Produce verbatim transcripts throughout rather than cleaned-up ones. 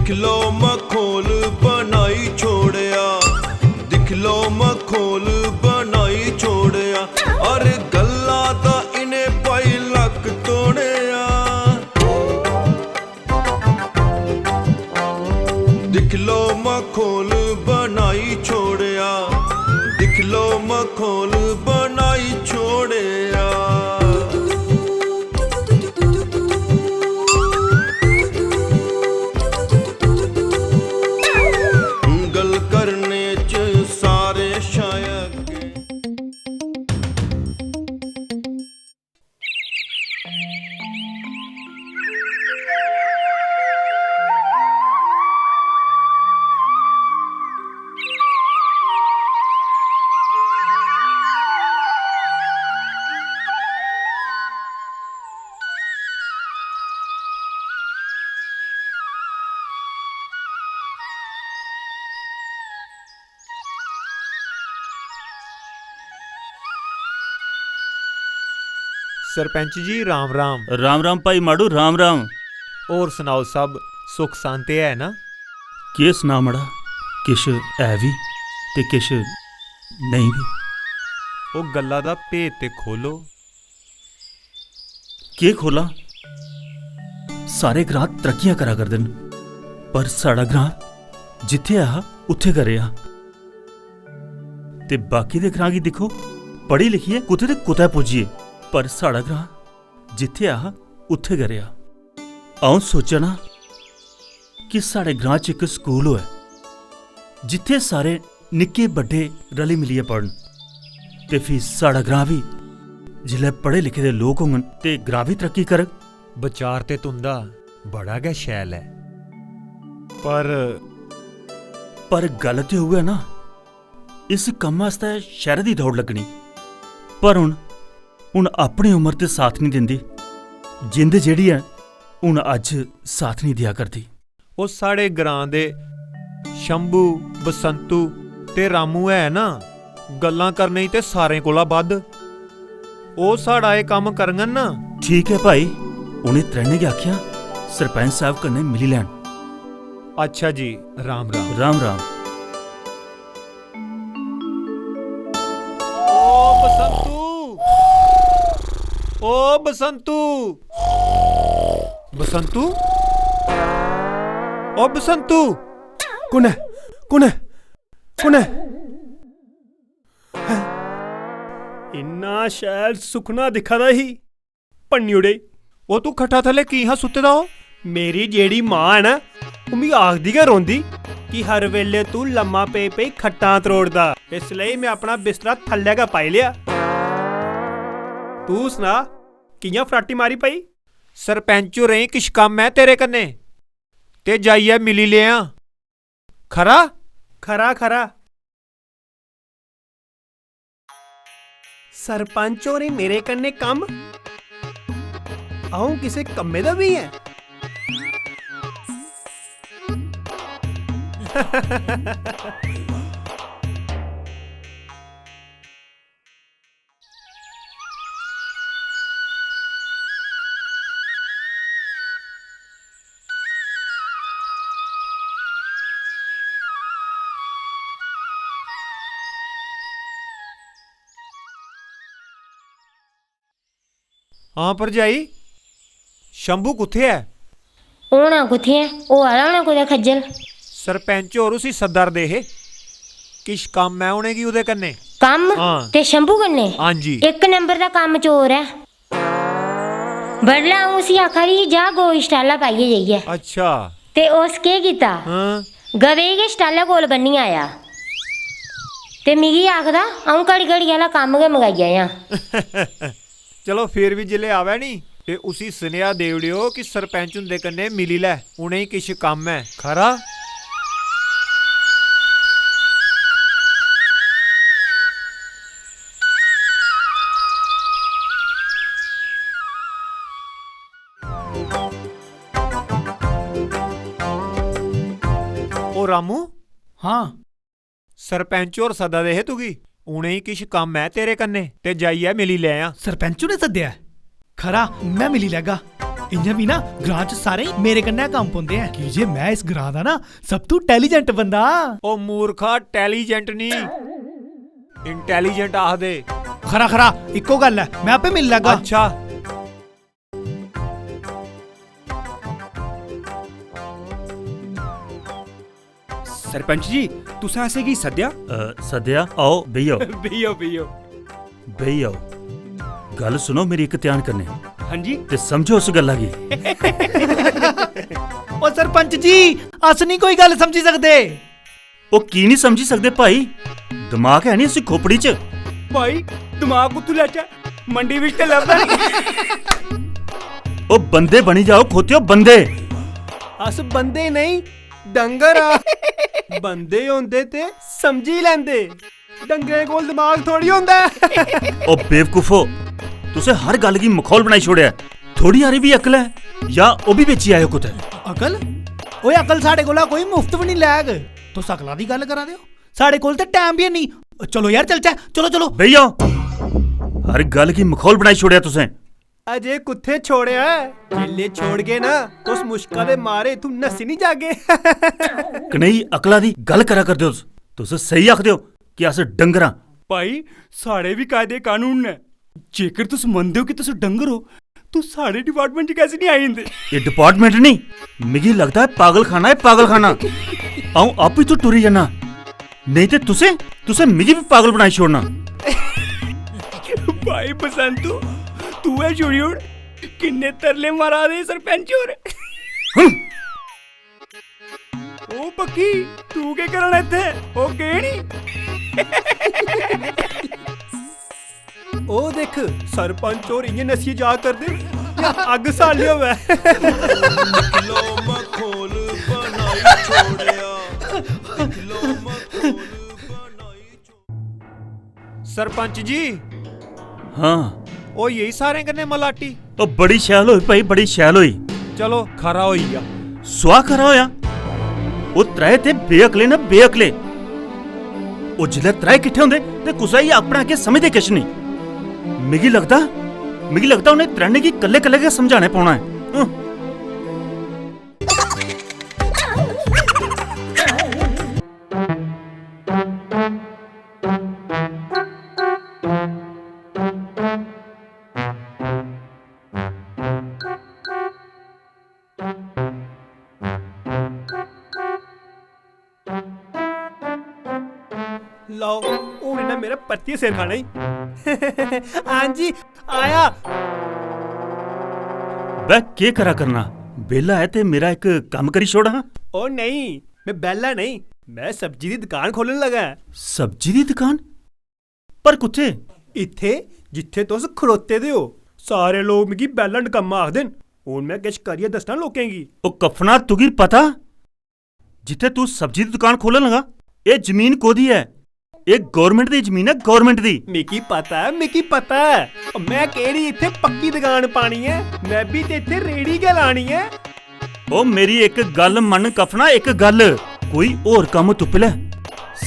दिक्ख लो मखौल बनाई छोड़ेआ, दिक्ख लो मखौल बनाई छोड़ेआ। अरे गल्ला दा इ'नें भाई लक्क तोड़ेआ। दिक्ख लो मखौल बनाई छोड़ेआ, दिक्ख लो मखौल बनाई छोड़ेआ। गल्ल करने च सारे शायद सरपैंच जी, राम राम। राम राम भाई माड़ू, राम राम। होर सनाओ, सब सुख सांते है ना? केह् सनां मड़ा, किश है बी ते किश नेईं बी। ओह् गल्ला दा भेत ते खोलो। केह् खोलां? सारे ग्रां तरक्कियां करा करदे न, पर साढ़ा ग्रां जित्थै ऐ हा, उत्थै गै रेहा। ते बाकी दे ग्रां गी दिक्खो, पढ़ी लिखियै कुतै ते कुतै पुज्जिये, पर साढ़ा ग्रां जित्थै ऐ हा, उत्थै गै रेहा। अ'ऊं सोचा ना कि साढ़े ग्रां च इक स्कूल होऐ, जित्थै सारे निक्के बड्डे रली मिलियै पढ़न, ते फ्ही साढ़ा ग्रां बी जिसलै पढ़े लिखे दे लोक होङन, ते ग्रां बी तरक्की करग। बचार ते तुं'दा बड़ा गै शैल ऐ, पर पर गल्ल ते उ'ऐ ना, इस कम्मै आस्तै शैह्रै दी दौड़ लग्गनी। पर हुन, हुन अपनी उमर ते साथ निं दिंदी। जिंद जेह्ड़ी ऐ, हुन अज्ज साथ निं देआ करदी। ओह् साढ़े ग्रां दे शंभू, बसंतू ते रामू है ना, गल्लां करने गी ते सारें कोला बद्ध। ओह् साढ़ा एह् कम्म करङन ना। ठीक ऐ भाई, उ'नें त्रैनें गै आखेआ, सरपैंच साह्ब कन्नै मिली लैन। अच्छा जी, राम राम। राम राम। ओ बसंतू, ओ बसंतू, बसंतू, ओ बसंतू। कु'न ऐ? कु'न ऐ? कु'न ऐ? इन्ना शैल सुखना दिक्खा दा ही, भन्नी ओड़े। ओ तू खट्टा थल्ले की हा सुत्ते दा ओ? मेरी जेह्ड़ी मां ऐ ना, ओह् मिगी आखदी गै रौंह्दी कि हर बेल्लै तू लम्मा पेई पेई खट्टां त्रोड़दा। इस लेई में अपना बिस्तरा थल्लै गै पाई लेआ। तू सना, कि'यां फराटी मारी पई? सरपैंच होरें गी किश कम्म ऐ तेरे कन्नै, ते जाइयै मिली लेआं। खरा? खरा, खरा। सरपंच होरें मेरे कन्नै कम्म? अ'ऊं किसे कम्मै दा बी ऐ? हां भरजाई, शंभू कुत्थै ऐ? होना कुत्थै ऐ? होआ दा होना कुतै खज्जल। सरपैंच होर उसी सद्दा 'रदे हे, किश कम्म ऐ उ'नेंगी ओह्दे कन्नै। कम्म? हां। ते शंभू कन्नै? हां जी। इक नंबर दा कम्म चोर ऐ। बडलै अ'ऊं उसी आखा दी ही, "जा गौ गी छटाला पाइयै जाइयै।" अच्छा। ते उस केह् कीता? हां। गवै गी गै छटाले कोल बन्नी आया। ते मिगी आखदा, "अ'ऊं घड़ी-घड़ी आह्ला कम्म गै मगाई आयां।" चलो, फिर बी जिसलै आवै नी, ते उसी सनेहा देई ओड़ेओ कि सरपैंच हुंदे कन्नै मिली लै, उ'नेंगी किश कम्म ऐ। खरा? ओ रामू। हां। सरपैंच होर सद्दा दे हे तुगी, उ'नेंगी किश कम्म ऐ तेरे कन्नै, ते जाइयै मिली लै आ। सरपैंच होरें सद्देआ ऐ? खरा, में मिली लैगा। इ'यां बी ना, ग्रां च सारें गी मेरे कन्नै कम्म पौंदे ऐ, की जे में इस ग्रां दा ना सब तू intelligent बंदा आं। ओ मूर्खा, intelligent निं, intelligent आखदे। खरा, खरा, इक्को गल्ल ऐ, में आपे मिली लैगा। अच्छा। सरपंच जी, तुसें असेंगी सद्देआ? अ, सद्देआ? आओ, बेही जाओ। बेही जाओ, बेही जाओ। बेही जाओ। गल्ल सुनो मेरी इक ध्यान कन्नै। हां जी। ते समझो उस गल्ला गी। ओ सरपंच जी, अस निं कोई गल्ल समझी सकदे। ओ की निं समझी सकदे भाई? दमाग है निं उसी खोपड़ी च? भाई, दमाग कुत्थूं लैचै? मंडी बिच ते लभदा निं। ओ बंदे बनी जाओ खोतेओ, बंदे। अस बंदे नेईं, डंगर आ। बंदे होंदे ते समझी लैंदे। डंगरें कोल दमाग थोड़ी होंदा ऐ। ओ बेवकूफो, तुसें हर गल्ल गी मखौल बनाई छोड़ेआ। थोड़ी हारी बी अकल ऐ, जां ओह् बी बेची आए ओ कुतै? अकल? ओए, अकल साढ़े कोला कोई मुफ्त बी निं लैग। तुस अकला दी गल्ल करा दे ओ? साढ़े कोल ते टैम बी है निं। चलो यार, चलचै। चलो, चलो। बेही जाओ। हर गल्ल गी मखौल बनाई छोड़ेआ तुसें। अजे कुत्थै छोड़ेआ ऐ? जेल्लै छोड़गे ना, तुस मुश्का दे मारे इत्थूं नस्सी निं जागे। कनेही अकला दी गल्ल करा करदे ओ तुस? तुस स्हेई आखदे ओ कि अस डंगर आं। भाई, साढ़े बी कायदे कानून न। जेकर तुस मनदे ओ कि तुस डंगर ओ, तुस साढ़े department च कैसे निं आई जंदे? एह् department निं, मिगी लगदा ऐ पागलखाना ऐ, पागलखाना। अ'ऊं आपूं इत्थूं टुरी जन्ना। नेईं ते तुसें, तुसें मिगी बी पागल बनाई छोड़ना। भाई बसंतू, तू ऐ छोड़ी ओड़। किन्ने तरले मारा दे सरपंच होर। हं। ओ पक्की, तू केह् करना इत्थै? ओह् गे निं? ओ दिक्ख, सरपंच होर इ'यां नस्सियै जा करदे, जि'यां अग्ग साली होवै। दिक्ख लो मखौल बनाई छोड़ेआ, दिक्ख लो मखौल बनाई छोड़ेआ। सरपंच जी। हां। होई गेई सारें कन्नै मलाटी? ओ, बड़ी शैल होई भाई, बड़ी शैल होई। चलो, खरा होई गेआ। सुआह् खरा होआ। ओह् त्रै ते बेअकले न, बेअकले। ओह् जिसलै त्रै किट्ठे होंदे ते कुसै गी अपने अग्गें समझदे किश नेईं। मिगी लगदा, मिगी लगदा उ'नें त्रैने गी कल्ले-कल्ले गै समझाने पौना ऐ। हं। लैओ, हून इ'नें मेरा परतियै सिर खाना ई। हां जी, आया। बे, केह् करा करना? बेह्ला ऐ ते मेरा इक कम्म करी छोड़ हां। ओ नेईं, में बेह्ला नेईं, में सब्जी दी दकान खोलन लगा ऐं। सब्जी दी दकान? पर कुत्थै? इत्थै, जित्थै तुस खड़ोते दे ओ। सारे लोक मिगी बेह्ला नकम्मा आखदे न। हून में किश करियै दस्सना लोकें गी। ओ कफना, तुगी पता जित्थै तूं सब्जी दी दकान खोलन लगा, एह् जमीन कोह्दी ऐ? एह् government दी जमीन ऐ, government दी। मिगी पता ऐ, मिगी पता ऐ। ओ, में केह्ड़ी इत्थै पक्की दकान पानी ऐ, में बी ते इत्थै रेह्ड़ी गै लानी ऐ। ओ मेरी इक गल्ल मन्न कफना, इक गल्ल। कोई होर कम्म तुप्पी लै।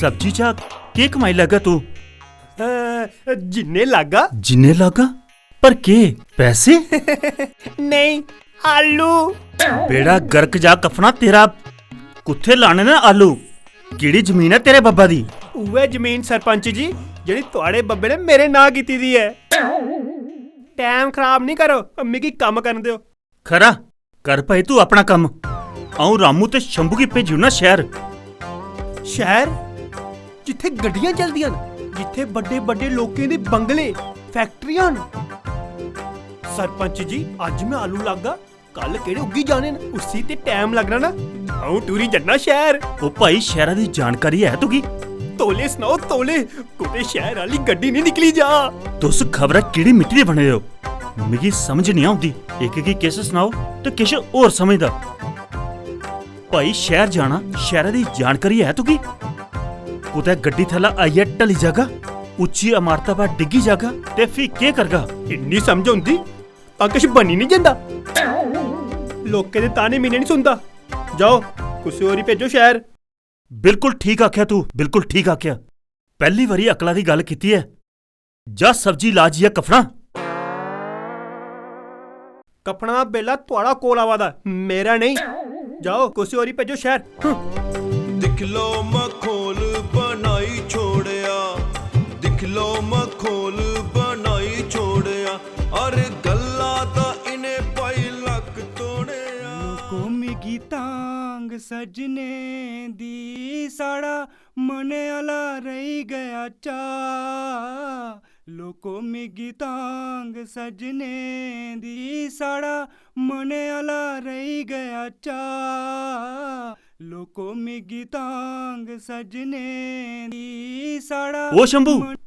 सब्जी चा केह् कमाई लैगा तूं? अ, जिन्ने लागा। जिन्ने लागा? पर केह्? पैसे? नेईं, आलू। बेड़ा गर्क जा कफना तेरा। कुत्थै लाने न आलू? केह्ड़ी जमीन ऐ तेरे बब्बै दी? उ'ऐ जमीन सरपंच जी, जेह्ड़ी थुआढ़े बब्बै ने मेरे नांऽ कीती दी ऐ। टैम खराब निं करो, मिगी कम्म करन देओ। खरा, कर भाई तू अपना कम्म। अ'ऊं रामू ते शंभू गी भेजी ओड़ना शैह्र। शैह्र? जित्थै गड्डियां चलदियां न, जित्थै बड्डे-बड्डे लोकें दे बंगले, फैक्टरियां न। सरपंच जी, अज्ज में आलू लागा, कल केह्ड़े उग्गी जाने न, उसी ते टैम लग्गना ना। अ'ऊं टुरी जन्ना शैह्र। ओ भाई, शैह्रा दी जानकारी है तुगी? तौले सनाओ, तौले, कुतै शैह्र आह्ली गड्डी निं निकली जा। तुस खबरै केह्ड़ी मिट्टी दे बने दे ओ? मिगी समझ निं औंदी। इक गी किश सनाओ ते किश होर समझदा। भाई, शैह्र जाना, शैह्रा दी जानकारी है तुगी? कुतै गड्डी थल्लै आइयै ढली जागा, उच्ची अमारता पर डिग्गी जागा ते फ्ही केह् करगा? इन्नी समझ होंदी तां किश बनी निं जंदा। लोकें दे ताने मीने निं सुनदा। जाओ, कुसै होर गी भेजो शैह्र। बिल्कुल ठीक आखेआ तू, बिल्कुल ठीक आखेआ। पैह्ली बारी अकला दी गल्ल कीती ऐ। जा सब्जी ला जाइयै कफना। कफना दा बेला थुआढ़ा कोल आवा दा, मेरा नेईं। जाओ, कुसै होर गी भेजो शैह्र। हं। दिक्ख लो, मखौल बनाई छोड़ेआ, दिक्ख लो, मखौल बनाई छोड़ेआ, हर गल्ला दा इ'नें पाई लक्क तोड़ेआ। लोको मिगी तांग सज्जने दी, साढ़ा मनै आह्ला रेही गेआ चा। लोको मिगी तांग सज्जने दी, साढ़ा मनै आह्ला रेही गेआ चा। लोको मिगी तांग सज्जने दी, साढ़ा ओ शंभू, मन-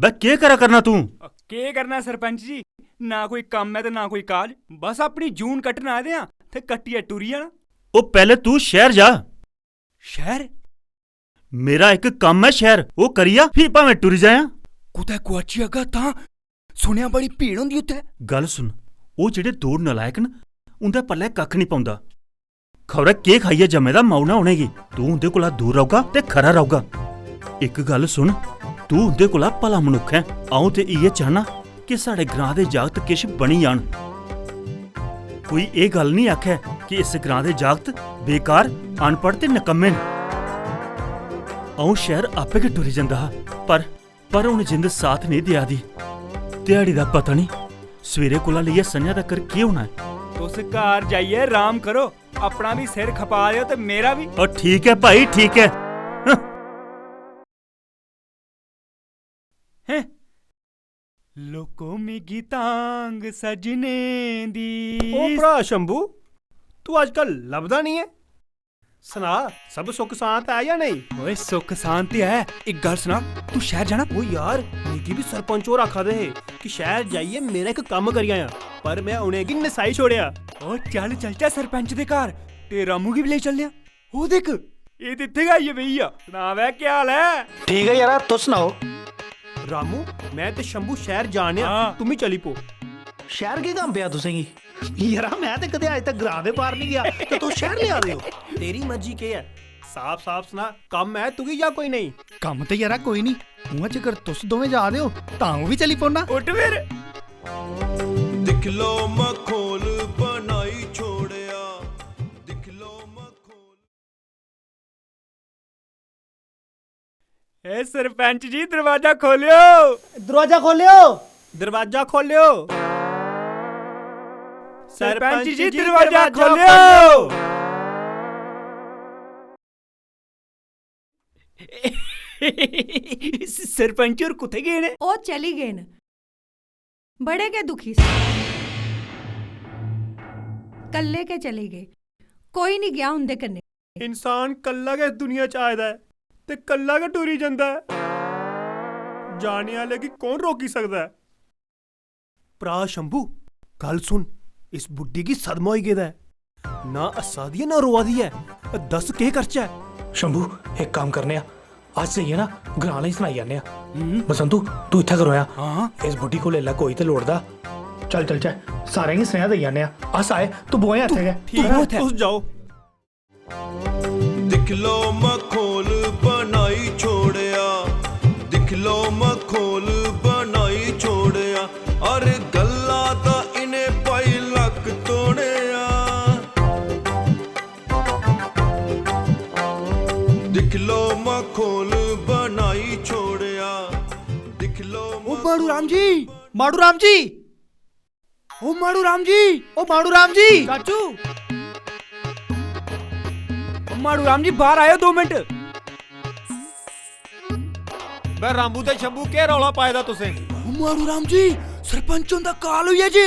बे केह् करा करना तूं? केह् करना सरपंच जी, ना कोई कम्म ऐ ते ना कोई काज, बस अपनी जून कट्टन आए दे आं ते कट्टियै टुरी जाना। ओ पैह्ले तूं शैह्र जा। शैह्र? मेरा इक कम्म ऐ शैह्र, ओह् करी आ, फ्ही भामें टुरी जायां। कुतै गुआची जागा तां? सुनेआ बड़ी भीड़ होंदी उत्थै। गल्ल सुन, ओह् जेह्ड़े दो नलायक न, उं'दे पल्लै कक्ख निं पौंदा। खबरै केह् खाइयै जम्मे दा माऊ ने उ'नेंगी। तूं उं'दे कोला दूर रौह्गा ते खरा रौह्गा। इक गल्ल सुन, तूं उं'दे कोला भला मनुक्ख ऐं। अ'ऊं ते इ'यै चाह्न्नां कि साढ़े ग्रां दे जागत किश बनी जान। कोई एह् गल्ल निं आखै कि इस ग्रां दे जागत बेकार, अनपढ़ ते नकम्मे न। अ'ऊं शैह्र आपे गै टुरी जंदा हा, पर, पर हून जिंद साथ नेईं देआ दी। ध्याड़ी दा पता निं सवेरे कोला लेइयै संझा तक्कर केह् होना ऐ। तुस घर जाइयै अराम करो, अपना बी सिर खपा देओ ते मेरा बी। ओ ठीक ऐ भाई, ठीक ऐ। हं। हैं? लोको मिगी तांग सजने दी। ओ भ्रा शंभू, तू अजकल लभदा निं ऐ। सना, सब सुख सांत ऐ जां नेईं? ओए, सुख सांत ते ऐ। इक गल्ल सना, तू शैह्र जाना? ओ यार, मिगी बी सरपंच होर आखा दे हे कि शैह्र जाइयै मेरा इक कम्म करी आयां, पर में उ'नेंगी नसाई छोड़ेआ। ओ चल, चलचै सरपंच दे घर, ते रामू गी बी लेई चलने आं। ओ दिक्ख, एह् ते इत्थै गै आइयै बेही गेआ। सना बे, केह् हाल ऐ? ठीक ऐ यारा, तुस सनाओ? रामू, में ते शंभू शैह्र जा ने आं, हां। तुम बी चली पो। शैह्र केह् कम्म पेआ तुसेंगी? यारा, में ते कदें अज्ज तक ग्रां दे बाह्र निं गेआ, ते तुस शैह्र लेआ दे ओ? तेरी मर्जी केह् ऐ? साफ-साफ सना, कम्म ऐ तुगी जां कोई नेईं? कम्म ते यारा कोई निं, उ'आं जेकर तुस दोवें जा दे ओ, तां अ'ऊं बी चली पौन्ना। उट्ठ फिर। दिक्ख लो मखौल बनाई छोड़ेआ, दिक्ख लो मखौल। ए सरपंच जी, दरवाजा खोलेओ। दरवाजा खोलेओ। दरवाजा खोलेओ। सरपंच जी, दरवाजा खोलेओ। सरपंच होर कुत्थै गे न? ओह् चली गे न। बड़े गै दुखी स-, कल्ले गै चली गे, कोई निं गेआ उं'दे कन्नै। इंसान कल्ला गै इस दुनिया च आए दा ऐ ते कल्ला गै टुरी जंदा ऐ। जाने आह्ले गी कौन रोकी सकदा ऐ? भ्रा शंभू, गल्ल सुन, इस बुड्ढी गी सदमा होई गेदा ऐ। ना हस्सा दी ऐ, ना रोआ दी ऐ। दस्स, केह् करचै? शंभू, इक कम्म करने आं, अस जाइयै ना ग्रां आह्लें गी सनाई आन्ने आं। हम्म। बसंतू, तू इत्थै गै रवेआं। हां। इस बुड्ढी कोल एल्लै कोई ते लोड़दा। चल चलचै, सारें गी सनेहा देई आन्ने आं। अस आए, तू बौहेआं इत्थै गै। ठीक ऐ, तुस जाओ। दिक्ख लो मखौल बनाई छोड़ेआ, दिक्ख लो मखौल बनाई छोड़ेआ, हर गल्ला दा इ'नें पाई लक्क तोड़ेआ। दिक्ख लो मखौल बनाई छोड़ेआ, दिक्ख लो ओ माड़ू राम जी, माड़ू राम जी। ओ माड़ू राम जी, ओ माड़ू राम जी। चाचू। ओ माड़ू राम जी, बाहर आयो दो मिनट। बे रामू ते शंभू, केह् रौला पाए दा तुसें? ओ माड़ू राम जी, सरपंच हुंदा काल होई गेआ जी।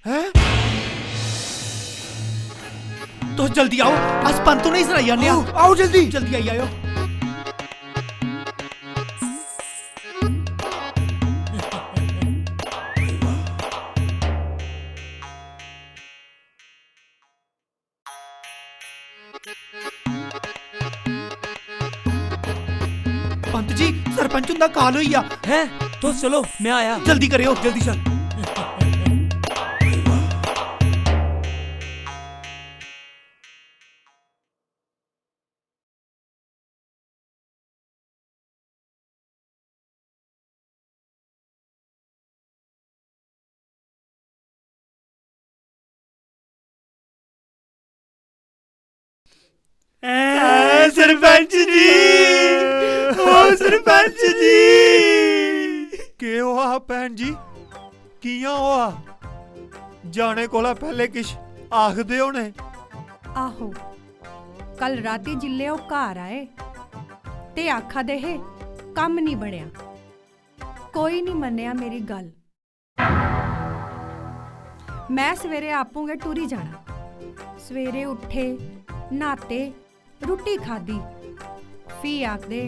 हैं? तुस जल्दी आओ, अस पंत होरें गी सनाई आने आं। आओ, आओ जल्दी। जल्दी आई आयो। पंत जी, सरपंच हुंदा काल होई गेआ। हैं? तुस चलो, में आया। जल्दी करेओ। जल्दी चल। सरपंच जी, ओ सरपंच जी। केह् होआ भैन जी, कि'यां होआ? जाने कोला पैह्ले किश आखदे होने। आहो, कल रातीं जिल्लै ओह् घर आए ते आखा दे हे, "कम्म निं बनेआ।" कोई निं मन्नेआ मेरी गल्ल। में सवेरे आपूं गै टुरी जाना। सवेरे उट्ठे, न्हाते, रुट्टी खाद्धी, फ्ही आखदे,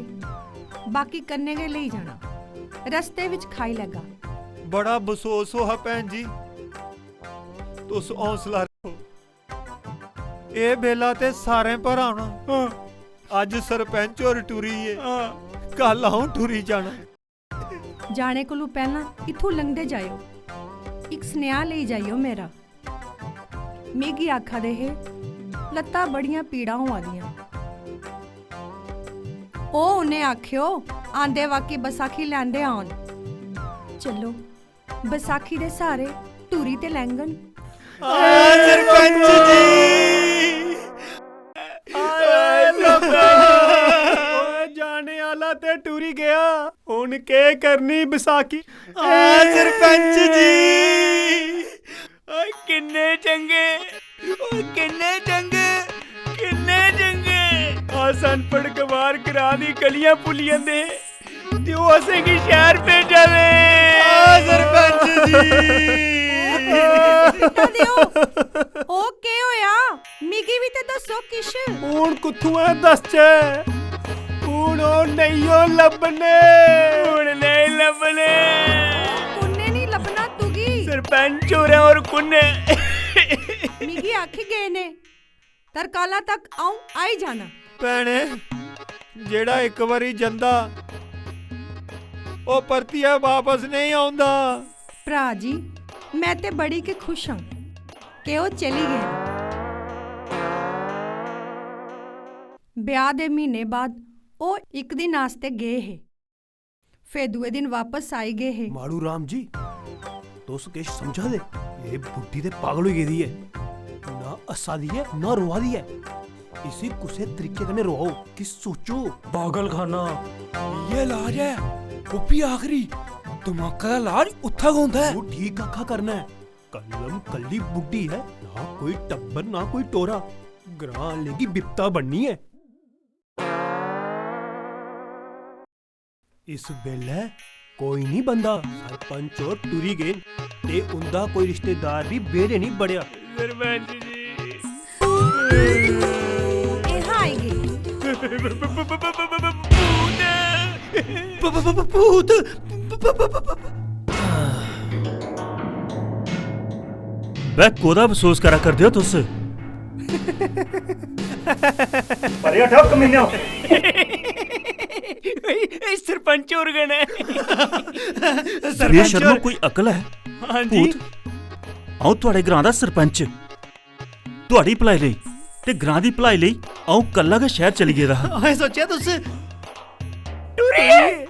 "बाकी कन्नै गै लेई जाना, रस्ते बिच खाई लैगा।" बड़ा बसोस होआ भैन जी, तुस हौसला रक्खो। एह् बेला ते सारें पर औना। हां। अज्ज सरपंच होर टुरी गे, हां। कल अ'ऊं टुरी जाना। जाने कोलू पैह्लां इत्थूं लंघदे जाएओ, इक सनेहा लेई जाएओ मेरा। मिगी आखा दे हे, "लत्तां बड़ियां पीड़ां होआ दियां।" ओह् उ'नें आखेओ, "आंदे बाकी बसाखी लैंदे औन।" चलो, बसाखी दे स्हारे टुरी ते लैंगन। हाय सरपंच जी। हाय लोको। ओए, जाने आह्ला ते टुरी गेआ, हुन केह् करनी बसाखी? हाय सरपंच जी। ओए, किन्ने चंगे, ओए, किन्ने चंगे, किन्ने चंगे। अस अनपढ़ गवार ग्रां दी गलियां भुल्ली जंदे। ते ओह् असेंगी शैह्र भेजा दे। आ, सरपंच जी। पिट्टा देओ। ओह् केह् होआ? मिगी बी ते दस्सो किश। हुन कुत्थुआं दसचै? हुन ओह् नेईं ओ लब्भने। हुन नेईं लब्भने। कुन्ने निं लब्भना तुगी? सरपंच होरें होर कुन्ने? मिगी आखी गे ने। तरकालां तक अ'ऊं आई जाना। भैने, जेह्ड़ा इक बारी जंदा, ओह् परतियै बापस नेईं औंदा। भ्राऽ जी, में ते बड़ी गै खुश आं कि ओह् चली गे न। ब्याह् दे म्हीने बाद ओह् इक दिन आस्तै गे हे। फे दूए दिन वापस आई गे हे। माड़ू राम जी, तुस किश समझा दे? एह् बुड्ढी ते पागल होई गेदी ऐ। ना हस्सा दी ऐ, ना रोआ दी ऐ। इसी कुसै तरीके कन्नै रोआओ, किश सोचो। पागलखाना। इ'यै इलाज ऐ, ओह् बी आखरी। दमाका दा इलाज उत्थै गै होंदा ऐ। ओह् ठीक आखा करना ऐ। कलम कल्ली बुड्ढी ऐ, ना कोई टब्बर, ना कोई टोरा। ग्रां आह्लें गी बिपता बननी ऐ। इस बेल्लै कोई निं बंदा। सरपंच होर टुरी गे न ते उं'दा कोई रिश्तेदार बी बेह्ड़े निं बड़ेआ। सरपंच जी। एह् आई गे। भूत। ब-, ब-, ब-, भूत। ब-, ब-, ब-, ब-, भूत। ब-, ब-, ब-, ब-, ब-, बै, कोह्दा बसोस करा करदे ओ तुस? परे हटो, कमीनेओ। एह् सरपंच होर गै न। सरपंच बेशर्मो, होर। कोई अकल ऐ? हां जी। भूत, अ'ऊं थुआड़े ग्रां दा सरपंच। थुआड़ी भलाई लेई ते ग्रां दी भलाई लेई अ'ऊं कल्ला गै शैह्र चली गेदा हा। असें सोचेआ तुस टुरी गे।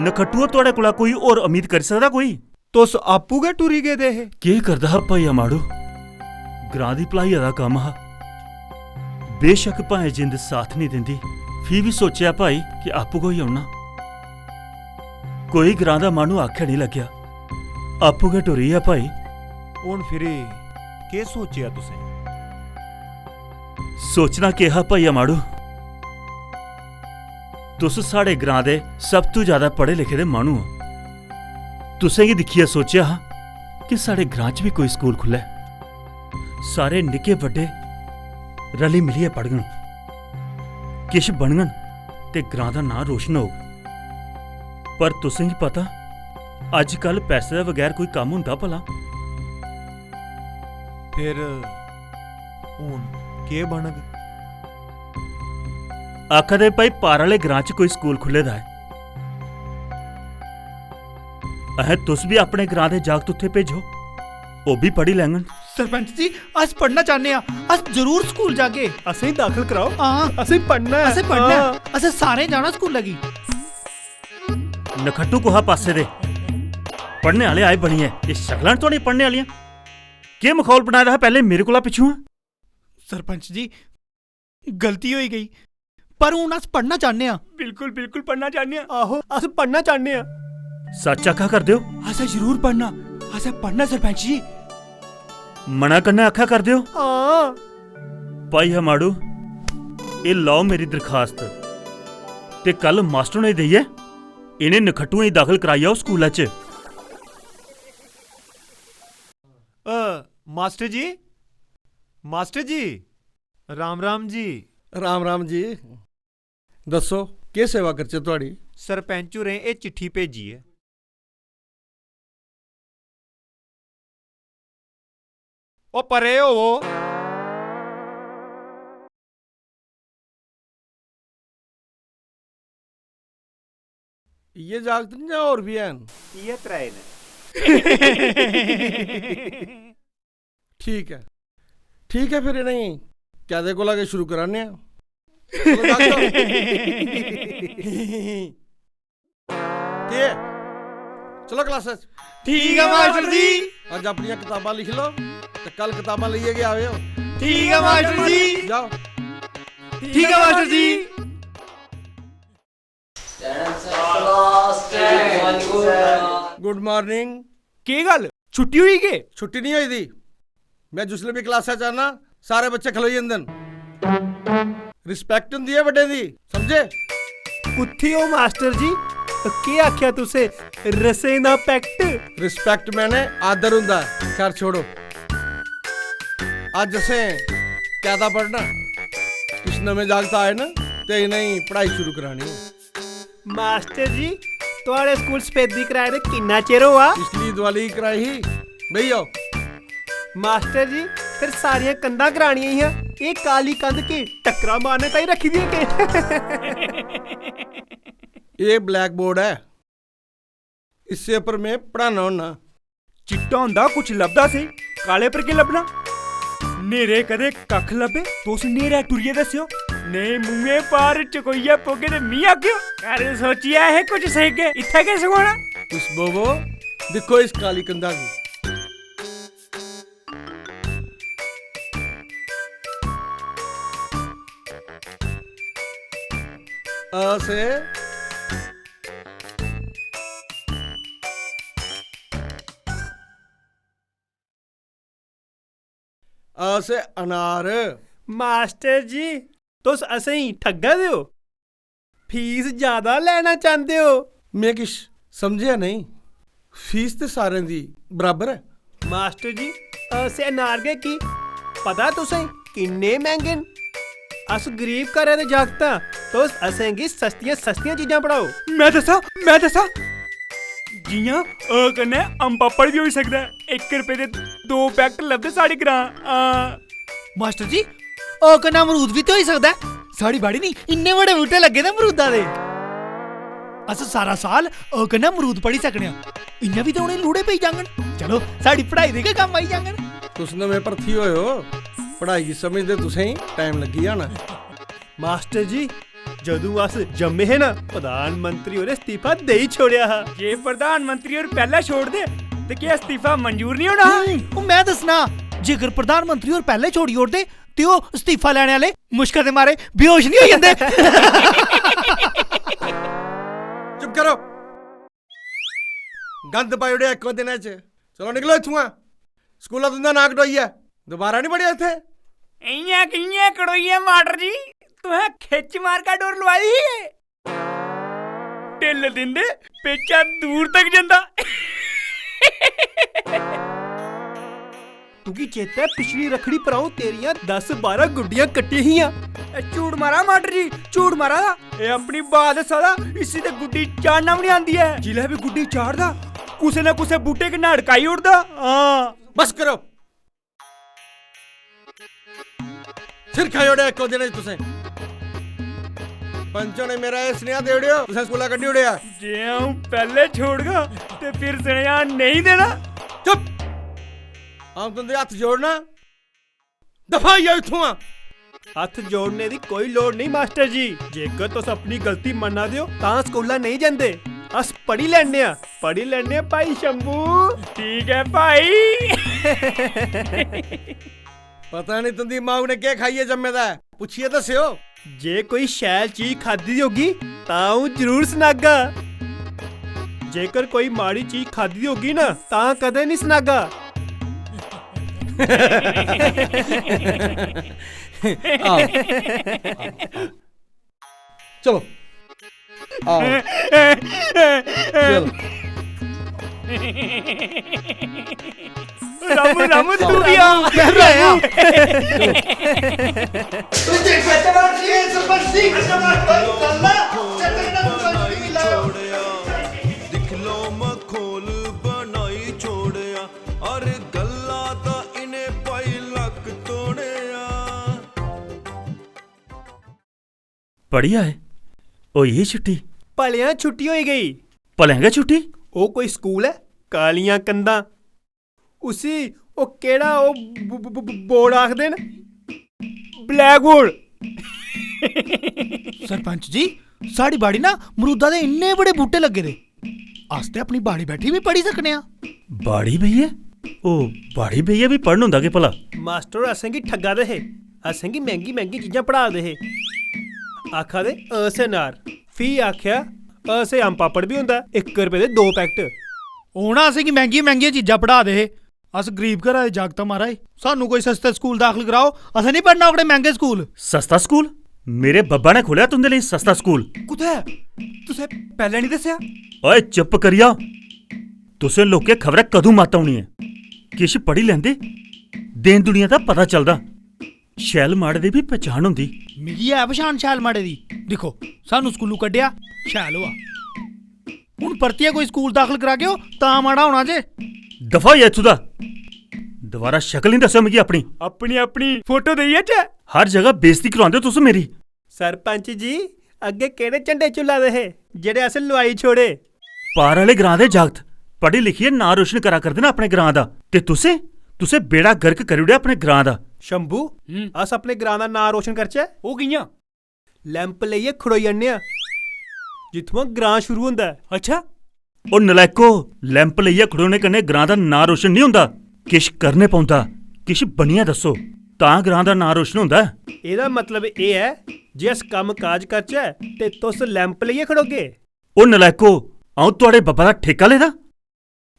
नखट्टुओ, थुआड़े कोला कोई होर उम्मीद करी सकदा कोई? तुस आपूं गै टुरी गेदे हे। केह् करदा हा भाइया माड़ू? ग्रां दी भलाइया दा कम्म हा। बेशक भाएं जिंद साथ निं दिंदी, फ्ही बी सोचेआ भाई कि आपूं गै होई औना। कोई ग्रां दा माह्नू आखै निं लग्गेआ, आपूं गै टुरी गेआ भाई। हुन फिरी केह् सोचेआ तुसें? सोचना केह् हा भाइया माड़ू? तुस साढ़े ग्रां दे सब तू ज्यादा पढ़े लिखे दे माह्नू ओ। तुसें गी दिक्खियै सोचेआ हा कि साढ़े ग्रां च बी कोई स्कूल खु'ल्लै। सारे निक्के बड्डे रली मिलियै पढ़ङन, किश बनङन ते ग्रां दा नांऽ रोशन होग। पर तुसें गी पता, अज्जकल पैसे दे बगैर कोई कम्म होंदा भला? फिर हून केह् बनग? आखा दे भाई पार आह्ले ग्रां च कोई स्कूल खु'ल्ले दा ऐ। अहें तुस बी अपने ग्रां दे जागत उत्थै भेजो, ओह् बी पढ़ी लैङन। सरपंच जी, अस पढ़ना चाह्न्ने आं, अस जरूर स्कूल जागे। असेंगी दाखल कराओ। हां। असें पढ़ना ऐ। असें पढ़ना ऐ। हां। असें सारें जाना स्कूलै गी। नखट्टू कुहा पासे दे, पढ़ने आह्ले आए बनियै, एह् शकलां न थुआढ़ियां पढ़ने आह्लियां? केह् मखौल बनाए दा हा पैह्लें मेरे कोला पिच्छुआं? सरपंच जी, गलती होई गेई। पर हून अस पढ़ना चाह्न्ने आं। बिल्कुल, बिल्कुल पढ़ना चाह्न्ने आं। आहो, अस पढ़ना चाह्न्ने आं। सच्च आखा करदे ओ? असें जरूर पढ़ना, असें पढ़ना सरपैंच जी। मना कन्नै आखा करदे ओ? हां। भाई हमाड़ू, एह् लैओ मेरी दरखास्त ते कल मास्टर होरें गी देइयै इ'नें नखट्टुएं गी दाखल कराई आओ स्कूलै च। अ, मास्टर जी, मास्टर जी, राम राम जी। राम राम जी। दस्सो, केह् सेवा करचै थुआढ़ी? सरपैंच होरें एह् चिट्ठी भेजी ऐ। ओ परे होवो। इ'यै जागत न जां होर बी हैन? इ'यै त्रै न। ठीक ऐ, ठीक ऐ, फिर इ'नेंगी कैदे कोला गै शुरू कराने आं। चलो जागतो। केह् ऐ? चलो क्लासा च। ठीक ऐ मास्टर जी। अज्ज अपनियां कताबां लिखी लो ते कल कताबां लेइयै गै आवेओ। ठीक ऐ मास्टर जी। जाओ। ठीक ऐ मास्टर जी। Good morning. केह् गल्ल, छुट्टी होई केह्? छुट्टी निं होई दी। में जिसलै बी क्लासा च आना, सारे बच्चे खलोई जंदे न। रिस्पैक्ट होंदी ऐ बड्डें दी, समझे? कुत्थै ओ मास्टर जी? केह् आखेआ तुसें? रसें दा पैक्ट? रिस्पैक्ट मैने आदर होंदा ऐ। खैर छोड़ो। अज्ज असें कैदा पढ़ना। किश नमें जागत आए न ते इ'नेंगी पढ़ाई शुरू करानी ऐ। मास्टर जी, थुआढ़े स्कूल सफेदी कराए दे किन्ना चिर होआ? पिछली दिवाली कराई ही। बेही जाओ। मास्टर जी, फिर सारियां कंधां करानियां हियां। एह् काली कंध की टक्करा मारने ताईं रक्खी दी ऐ केह्? एह् ब्लैक बोर्ड ऐ। इस्सै पर में पढ़ाना होन्ना। चिट्टा होंदा कुछ लभदा सेही, काले पर केह् लब्भना? न्हेरे कदें कक्ख लब्भे, तुस न्हेरै टुरियै दस्सेओ। नेईं मुंहै भार चकोइयै पौगे ते मी आखेओ। घर सोचियै असें कुछ सेहगे, इत्थै केह् सगोना? तुस बवो, दिक्खो इस काली कंधा गी। अ से अ से अनार। मास्टर जी, तुस असेंगी ठग्गा दे ओ? फीस ज्यादा लैना चांह्दे ओ? में किश समझेआ नेईं। फीस ते सारें दी बराबर ऐ। मास्टर जी, अ से अनार गै की? पता तुसें किन्ने मैंह्गे न? अस गरीब घरै दे जागत आं, तुस असेंगी सस्तियां सस्तियां चीजां पढ़ाओ। में दस्सां, में दस्सां। जि'यां अ कन्नै अम्ब पापड़ बी होई सकदा ऐ। इक रपेऽ दे दो पैकट लभदे साढ़े ग्रां। हां। मास्टर जी, अ कन्नै अमरूद बी ते होई सकदा ऐ। साढ़ी बाड़ी नी इन्ने बड़े बूह्टे लग्गे दे अमरूदा दे। अस सारा साल अ कन्नै अमरूद पढ़ी सकने आं। इ'यां बी ते उ'नें लूड़े पेई जाङन। चलो, साढ़ी पढ़ाई दे गै कम्म आई जाङन। तुस नमें भर्थी होए ओ, पढ़ाई गी समझदे तुसें टाइम लग्गी जाना। मास्टर जी, जदूं अस जम्मे हे ना, प्रधानमंत्री होरें इस्तीफा देई छोड़ेआ हा। जे प्रधानमंत्री होर पैह्लें छोड़दे, ते केह् इस्तीफा मंजूर निं होना हा? हम्म, ओह् में दस्सना। जेकर प्रधानमंत्री होर पैह्लें छोड़ी ओड़दे, ते ओह् इस्तीफा लैने आह्ले मुश्का दे मारे बेहोश निं होई जंदे। चुप करो। गंद पाई ओड़ेआ इक्को दिनै च। चलो निकलो इत्थुआं। स्कूला तुं'दा नांऽ कटोई ऐ। दोबारा निं पढ़ेओ इत्थै। इ'यां कि'यां कटोई ऐ मास्टर जी? तुसें खिच्च मार का डोर लुआई दी ही? ढिल्ल दिंदे पेचा दूर तक जंदा। तुगी चेता ऐ, पिछली रक्खड़ी पर अ'ऊं तेरियां दस बारां गुड्डियां कट्टियां हियां। ए, झूठ मारा मास्टर जी, झूठ मारा दा। एह् अपनी ब्हाऽ दस्सा दा, इसी ते गुड्डी चाढ़ना बी निं आंदी ऐ। जिसलै बी गुड्डी चाढ़दा, कुसै ना कुसै बूह्टे कन्नै अड़काई ओड़दा। हां। बस करो। सिर खाई ओड़ेआ इक्को दिन च तुसें। पंच होरें मेरा एह् सनेहा देई ओड़ेआ, तुसें स्कूला कड्ढी ओड़ेआ। जे अ'ऊं पैह्लें छोड़गा ते फिर सनेहा नेईं देना। चुप! अ'ऊं तुं'दे हत्थ जोड़ना, दफा होई जाओ इत्थुआं। हत्थ जोड़ने दी कोई लोड़ नेईं मास्टर जी। जेकर तुस अपनी गलती मन्ना दे ओ, तां स्कूला नेईं जंदे। अस पढ़ी लैन्ने आं, पढ़ी लैन्ने आं भाई शंभू। ठीक ऐ भाई। पता निं तुं'दी माऊ ने केह् खाइयै जम्मे दा ऐ, पुच्छियै दस्सेओ। जे कोई शैल चीज खाद्धी दी होगी, तां अ'ऊं जरूर सनागा। जेकर कोई माड़ी चीज खाद्धी दी होगी ना, तां कदें निं सनागा। आओ। चलो। आओ। चलो। रामू, रामू, तू भी आ। मैं भी आया। तुझे बेहतर और तेज बस्ती खत्म कर दो, अल्लाह, चंद्र ने तुझे मिलाओ। दिख लो मखौल बनाई छोड़या, और गल्ला दा इन्हें पाई लक तोड़या। पढ़ी आए? होई गेई छुट्टी? भलेआं छुट्टी होई गेई। भलेआं गै छुट्टी? ओह् कोई स्कूल ऐ? कालियां कंधां। उसी ओह् केह्ड़ा ओह् ब-, ब-, ब-, ब-, बोर्ड आखदे न? Black board. सरपंच जी, साढ़ी बाड़ी ना मरूदा दे इन्ने बड़े बूह्टे लग्गे दे। अस ते अपनी बाड़ी बैठी बी पढ़ी सकने आं। बाड़ी बेहियै? ओह्, बाड़ी बेहियै बी पढ़न होंदा केह् भला? मास्टर होर असेंगी ठग्गा दे हे। असेंगी मैंह्गी मैंह्गी चीजां पढ़ा दे हे। आखा दे, "अ से नार।" फ्ही आखेआ, "अ से आम पापड़ बी होंदा, इक रपेऽ दे दो पैकट।" ओह् ना असेंगी मैंह्गियां मैंह्गियां चीजां पढ़ा दे हे। अस गरीब घरा दे जागत आं, महाराज। सानू कोई सस्ते स्कूल दाखल कराओ, असें निं पढ़ना ओकड़े मैंह्गे स्कूल। सस्ता स्कूल? मेरे बब्बा ने खोह्लेआ तुं'दे लेई सस्ता स्कूल। कुत्थै? तुसें पैह्लें निं दस्सेआ? ओए, चुप्प करी जा। तुसें लोकें खबरै कदूं मत्त औनी ऐ। किश पढ़ी लैंदे, देन दुनिया दा पता चलदा। शैल माड़े दी बी पछान होंदी। मिगी है पछान शैल माड़े दी। दिक्खो, सानू स्कूलू कड्ढेआ, शैल होआ। हुन परतियै कोई स्कूल दाखल करागेओ, तां माड़ा होना जे। दफा होई जा इत्थूं दा। दोबारा शकल निं दस्सेओ मिगी अपनी। अपनी, अपनी फोटो देई आचै? हर जगह बेइज्जती करांदे ओ तुस मेरी। सरपंच जी, अग्गें केह्ड़े झंडे झुल्ला दे हे, जेह्ड़े अस लोआई छोड़े? पार आह्ले ग्रां दे जागत पढ़ी लिखियै नांऽ रोशन करा करदे न अपने ग्रां दा, ते तुसें, तुसें बेड़ा गर्क करी ओड़ेआ अपने ग्रां दा। शंभू, हम्म। अस अपने ग्रां दा नांऽ रोशन करचै? ओह् कि'यां? लैंप लेइयै खड़ोई जन्ने आं, जित्थुआं ग्रां शुरू होंदा ऐ। अच्छा? ओ नलायको, लैंप लेइयै खड़ोने कन्नै ग्रां दा नांऽ रोशन निं होंदा। किश करने पौंदा, किश बनियै दस्सो, तां ग्रां दा नांऽ रोशन होंदा ऐ। एह्दा मतलब एह् ऐ जे अस कम्म काज करचै ते तुस लैंप लेइयै खड़ोगे? ओ नलायको, अ'ऊं थुआड़े बब्बै दा ठेका लेदा?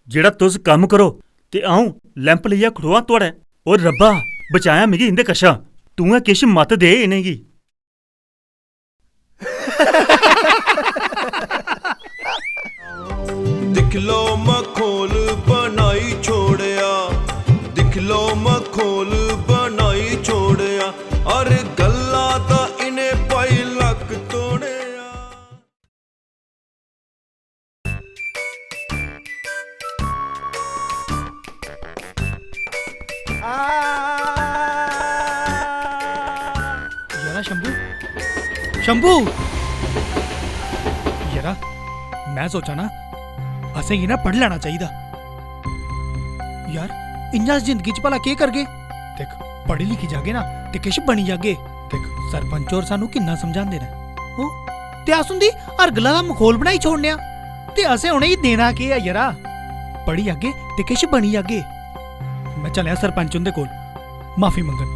जेह्ड़ा तुस कम्म करो ते अ'ऊं लैंप लेइयै खड़ोआं थुआड़ै? ओ रब्बा, बचायां मिगी इं'दे कशा। तूं गै किश मत दे इ'नेंगी। दिख लो मखौल बनाई छोड़ेआ, दिख लो मखौल बनाई छोड़ेआ, हर गल्ला दा इ'नें पाई लक तोड़ेआ। यरा शंभू, शंभू, यरा, मैं सोचा ना, असेंगी ना पढ़ी लैना चाहिदा। यार, इ'यां अस जिंदगी च भला केह् करगे? दिक्ख, पढ़ी लिखी जागे ना, ते किश बनी जागे। दिक्ख, सरपंच होर सानू किन्ना समझांदे न। ओह्, ते अस उं'दी हर गल्ला दा मखौल बनाई छोड़ने आं। ते असें उ'नेंगी देना केह् ऐ, यरा? पढ़ी जागे ते किश बनी जागे। में चलेआ सरपंच हुंदे कोल माफी मंगन।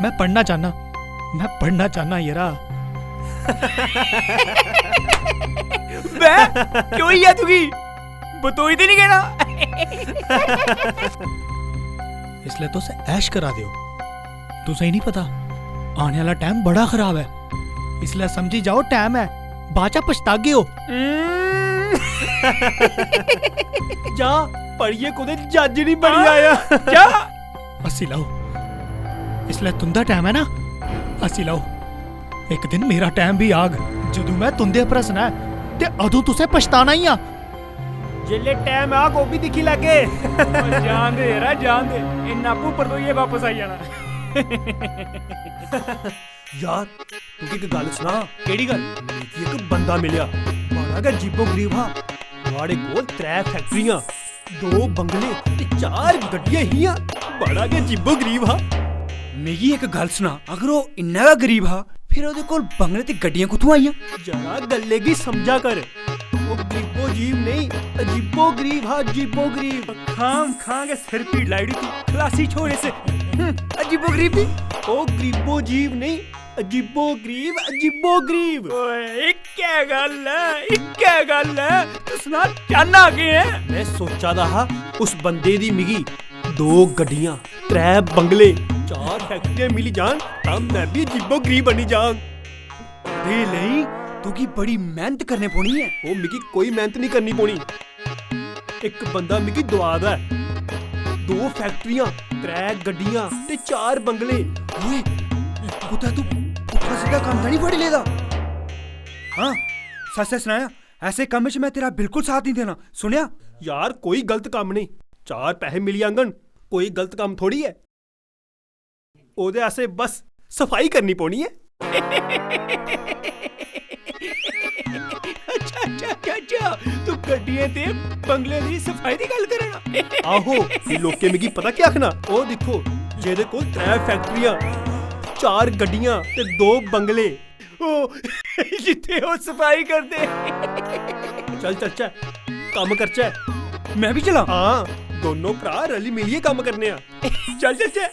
में पढ़ना चाह्न्नां, में पढ़ना चाह्न्नां, यरा। बे, केह् होई गेआ तुगी? बतोई ते निं गेआ ना? इसलै तुस ऐश करा दे ओ। तुसें गी निं पता, आने आह्ला टैम बड़ा खराब ऐ। इसलै समझी जाओ, टैम ऐ, बाद च पछतागे ओ। जा, पढ़ियै कुतै जज निं बनी आया। जा। हस्सी लैओ, इसलै तुं'दा टैम ऐ ना, हस्सी लैओ। इक दिन मेरा टैम बी आग, जदूं में तुं'दे पर हस्सना ऐ, ते अदूं तुसें पछताना ई आ। जेल्लै टैम आग, ओह् बी दिक्खी लैगे। जान दे यरा, जान दे। इन्ना आपूं परतोइयै बापस आई जाना। यार, तुगी इक गल्ल सनां? केह्ड़ी गल्ल? मिगी इक बंदा मिलेआ, बड़ा गै अजीबो गरीब हा। नुहाड़े कोल त्रै फैक्टरियां, दो बंगले ते चार गड्डियां हियां। बड़ा गै अजीबो गरीब हा। मिगी इक गल्ल सनां, अगर ओह् इन्ना गै गरीब हा, फिर ओह्दे कोल बंगले ते गड्डियां कुत्थुआं आइयां? जरा गल्लै गी समझा कर। ओह् गरीबो जीव नेईं, अजीबो गरीब हा, अजीबो गरीब। खाम खां गै सिर पीड़ लाई ओड़ी तू, खलासी छोड़ इस। हम्म, अजीबो गरीब दी। ओह् गरीबो जीव नेईं, अजीबो गरीब, अजीबो गरीब। ओए, इक्कै गल्ल ऐ, इक्कै गल्ल ऐ। तू सना, चाह्न्ना केह् ऐ? में सोचा दा हा, उस बंदे दी मिगी दो गड्डियां, त्रै बंगले, चार फैक्ट्रियां मिली जान, तां में बी अजीबो गरीब बनी जाङ। एह्दे लेई तुगी बड़ी मेह्नत करने पौनी ऐ। ओह्, मिगी कोई मेह्नत निं करनी पौनी। इक बंदा मिगी दुआ दा ऐ। दो फैक्ट्रियां, त्रै गड्डियां ते चार बंगले। ओए, कुतै तू पुट्ठा सिद्धा कम्म तां निं फड़ी लेदा? हां, सच्च सच्च सनाया, ऐसे कम्म च में तेरा बिल्कुल साथ निं देना, सुनेआ? यार, कोई गलत कम्म नेईं, चार पैसे मिली जाङन, कोई गलत कम्म थोड़ी ऐ। ओह्दे आस्तै बस सफाई करनी पौनी ऐ। अच्छा, अच्छा, अच्छा, अच्छा, तू गड्डियें ते बंगले दी सफाई दी गल्ल करा ना? आहो, फ्ही लोकें मिगी पता केह् आखना? ओह् दिक्खो, जेह्दे कोल त्रै फैक्ट्रियां, चार गड्डियां ते दो बंगले, ओह् जित्थै ओह् सफाई करदे। चल चलचै, कम्म करचै। में बी चलां? हां, दोनों भ्राऽ रली मिलियै कम्म करने आं। चल चलचै।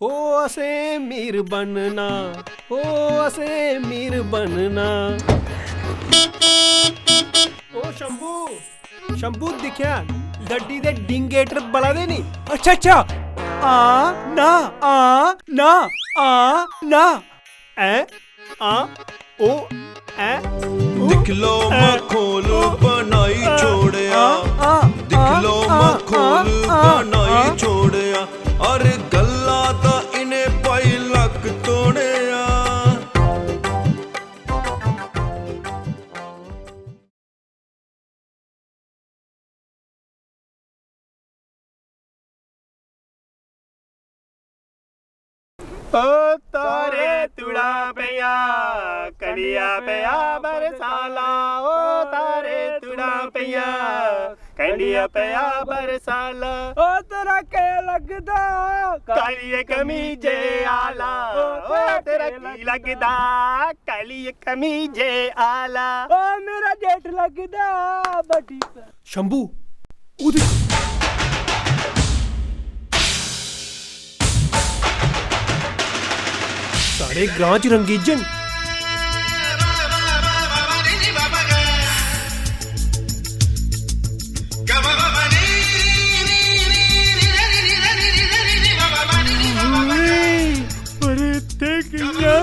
ओ असें मीर बनना, ओ असें मीर बनना। ओ शंभू, शंभू दिक्खेआ, गड्डी दे डिंगेटर बला दे नी? अच्छा, अच्छा। आ, ना, आ, ना, आ, ना। ऐ, आ, ओ, ऐ, उ, दिक्ख लो ऐ, मखौल ओ, बनाई आ, छोड़ेआ। आ, आ, दिक्ख आ, लो आ, मखौल आ, आ, बनाई आ। छोड़ेआ। अरे गल्ला दा इ'नें पाई लक्क तोड़ेआ। ओ तारे तुड़ा पेआ, कंडिया पेआ बरसाला। ओ तारे तुड़ा पेआ, कंडिया पेआ बरसाला। ओ तेरा के लगदा कालिये कमीजे आला? ओ तेरा की लगदा कालिये कमीजे आला? ओ मेरा जेठ लगदा बड्डी शंभू, ओह् दिक्ख। साढ़े ग्रां च रंगीजन। ओए, पर इत्थै कि'यां?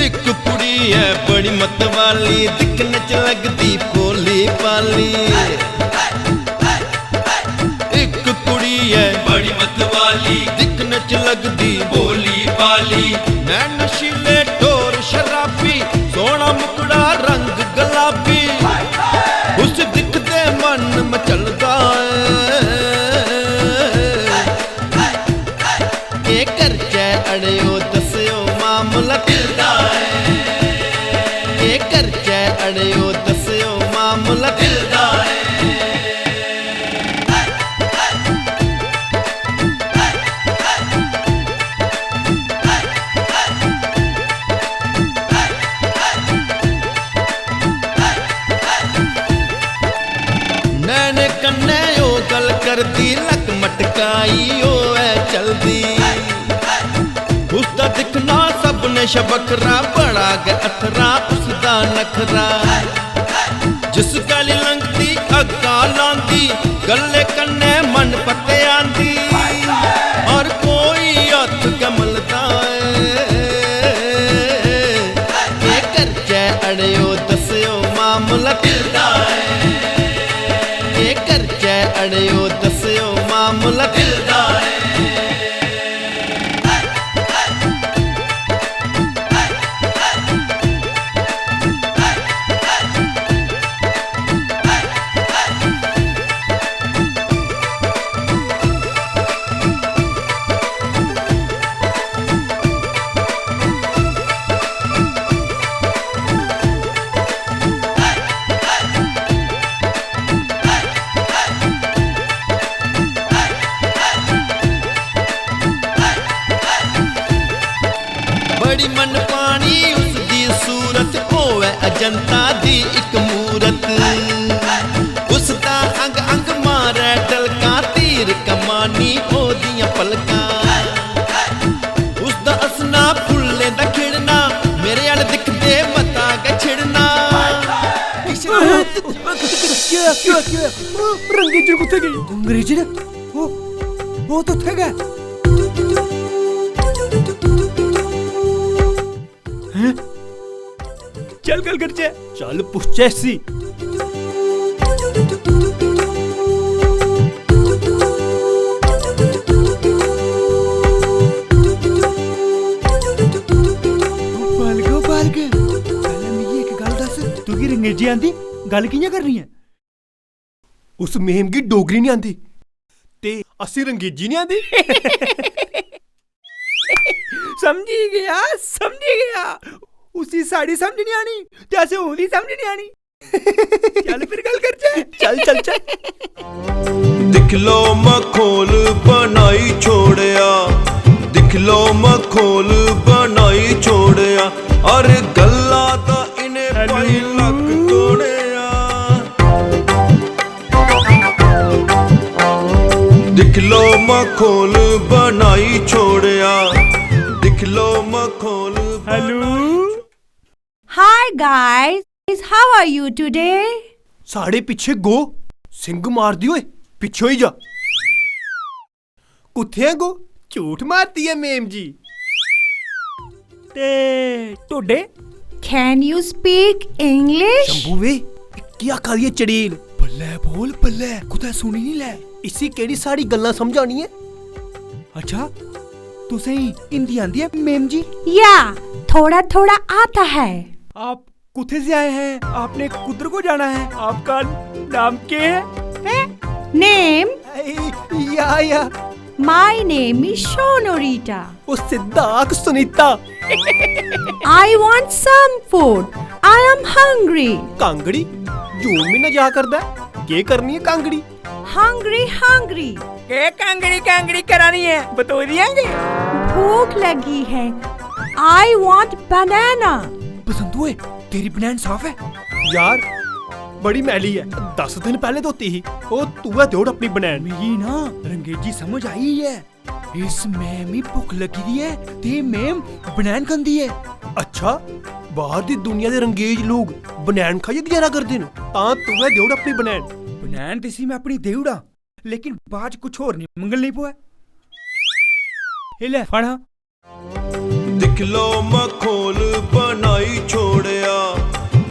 इक कुड़ी ऐ बड़ी मतवाली, दिक्खने च लगदी भोली भाली। इक कुड़ी ऐ बड़ी मतवाली, दिक्खने च लगदी भोली भाली। नैन नशीले, टोर शराबी, सोह्ना मुखड़ा रंग गलाबी। उस दिखदे मन मचलदा ऐ। केह् करचै अड़ेओ, दस्सेओ मामला दिल दा ऐ। केह् करचै अड़ेओ, दस्सेओ मामला दिल दा ऐ। नैने कन्नै ओह् गल्ल करदी, लक्क मटकाई ओह् ऐ चलदी। उसदा दिक्खना सभनें शा बक्खरा, बड़ा गै अथरा उसदा नखरा। जिस गली लंघदी अग्गा लांदी, गल्ले कन्नै मन पत्ते आंदी। से ओ मामला दिल दा ऐ। बड़ी मन पानी उसदी सूरत, होवे अजंता दी इक मूरत। उसदा अंग अंग मारै डलका, तीर कमानी ओदियां पलकां। उसदा हस्सना फुल्लें दा खिड़ना, मेरे अल दिखदे मता गै छिड़ना। क्या, क्या, क्या? रंगेजन कुत्थै गई? अंग्रेजन? ओह्, ओह् तो उत्थै गै। हैं? चल गल्ल करचै। चल पुच्छचै इसी। बालक, ओ बालक, पैह्लें मिगी इक गल्ल दस्स, तुगी रंगेजी आंदी? गल्ल कि'यां करनी ऐ? उस मेम गी डोगरी निं आंदी ते असें रंगेजी निं आंदी। समझी गेआ, समझी गेआ। उसी साढ़ी समझ निं आनी ते असें ओह्दी समझ निं आनी। चल फिर गल्ल करचै। चल, चल, चल। दिख लो मखौल बनाई छोड़ेआ, दिख लो मखौल बनाई छोड़ेआ, हर गल्ला दा इ'नें पाई लक तोड़ेआ। दिख लो मखौल बनाई छोड़ेआ, दिख लो मखौल। Hello. Hi guys, how are you today? साढ़े पिच्छे गो, सिंग मारदी होए, पिच्छे होई जा। कुत्थै ऐ गो? झूठ मारदी ऐ मेम जी। ते ढोडे? Can you speak English? Shambhu वे, एह् केह् आखा दी ऐ चड़ेल? बल्लै बोल, बल्लै, कुतै सुनी निं लै। इसी केह्ड़ी साढ़ी गल्लां समझ आनी ऐ? अच्छा, तुसें गी हिंदी आंदी ऐ मेम जी? या, थोड़ा थोड़ा आता है। आप कुत्थै से आए हैं? आपने कुद्धर को जाना है? आपका नाम क्या है? हैं? Name? या, या। My name is Sonorita. ओ सिद्धा आख Sunita. I want some food. I am hungry. Kangri? जून म्हीना जा करदा ऐ, केह् करनी ऐ कांगड़ी? Hungry, hungry. केह् कांगड़ी कांगड़ी करा दी ऐ? बतोई दियां के? भूख लगी है। I want banana. बसंतू ओए, तेरी बनैन साफ ऐ? यार, बड़ी मैली ऐ। दस दिन पैह्ले धोती ही। ओ, तूं गै देई ओड़ अपनी बनैन। मिगी ना रंगेजी समझ आई ऐ। इस मैम गी भुक्ख लगी दी ऐ ते मैम बनैन खंदी ऐ। अच्छा, बाह्र दी दुनिया दे रंगेज लोक बनैन खाइयै गुजारा करदे न, तां तूं गै देई ओड़ अपनी बनैन। बनैन ते इसी में अपनी देई ओड़ां, लेकिन बाद च कुछ होर निं मंगन लगी पवै। एह् लै, फड़ हां। दिख लो मखौल बनाई छोड़ेआ,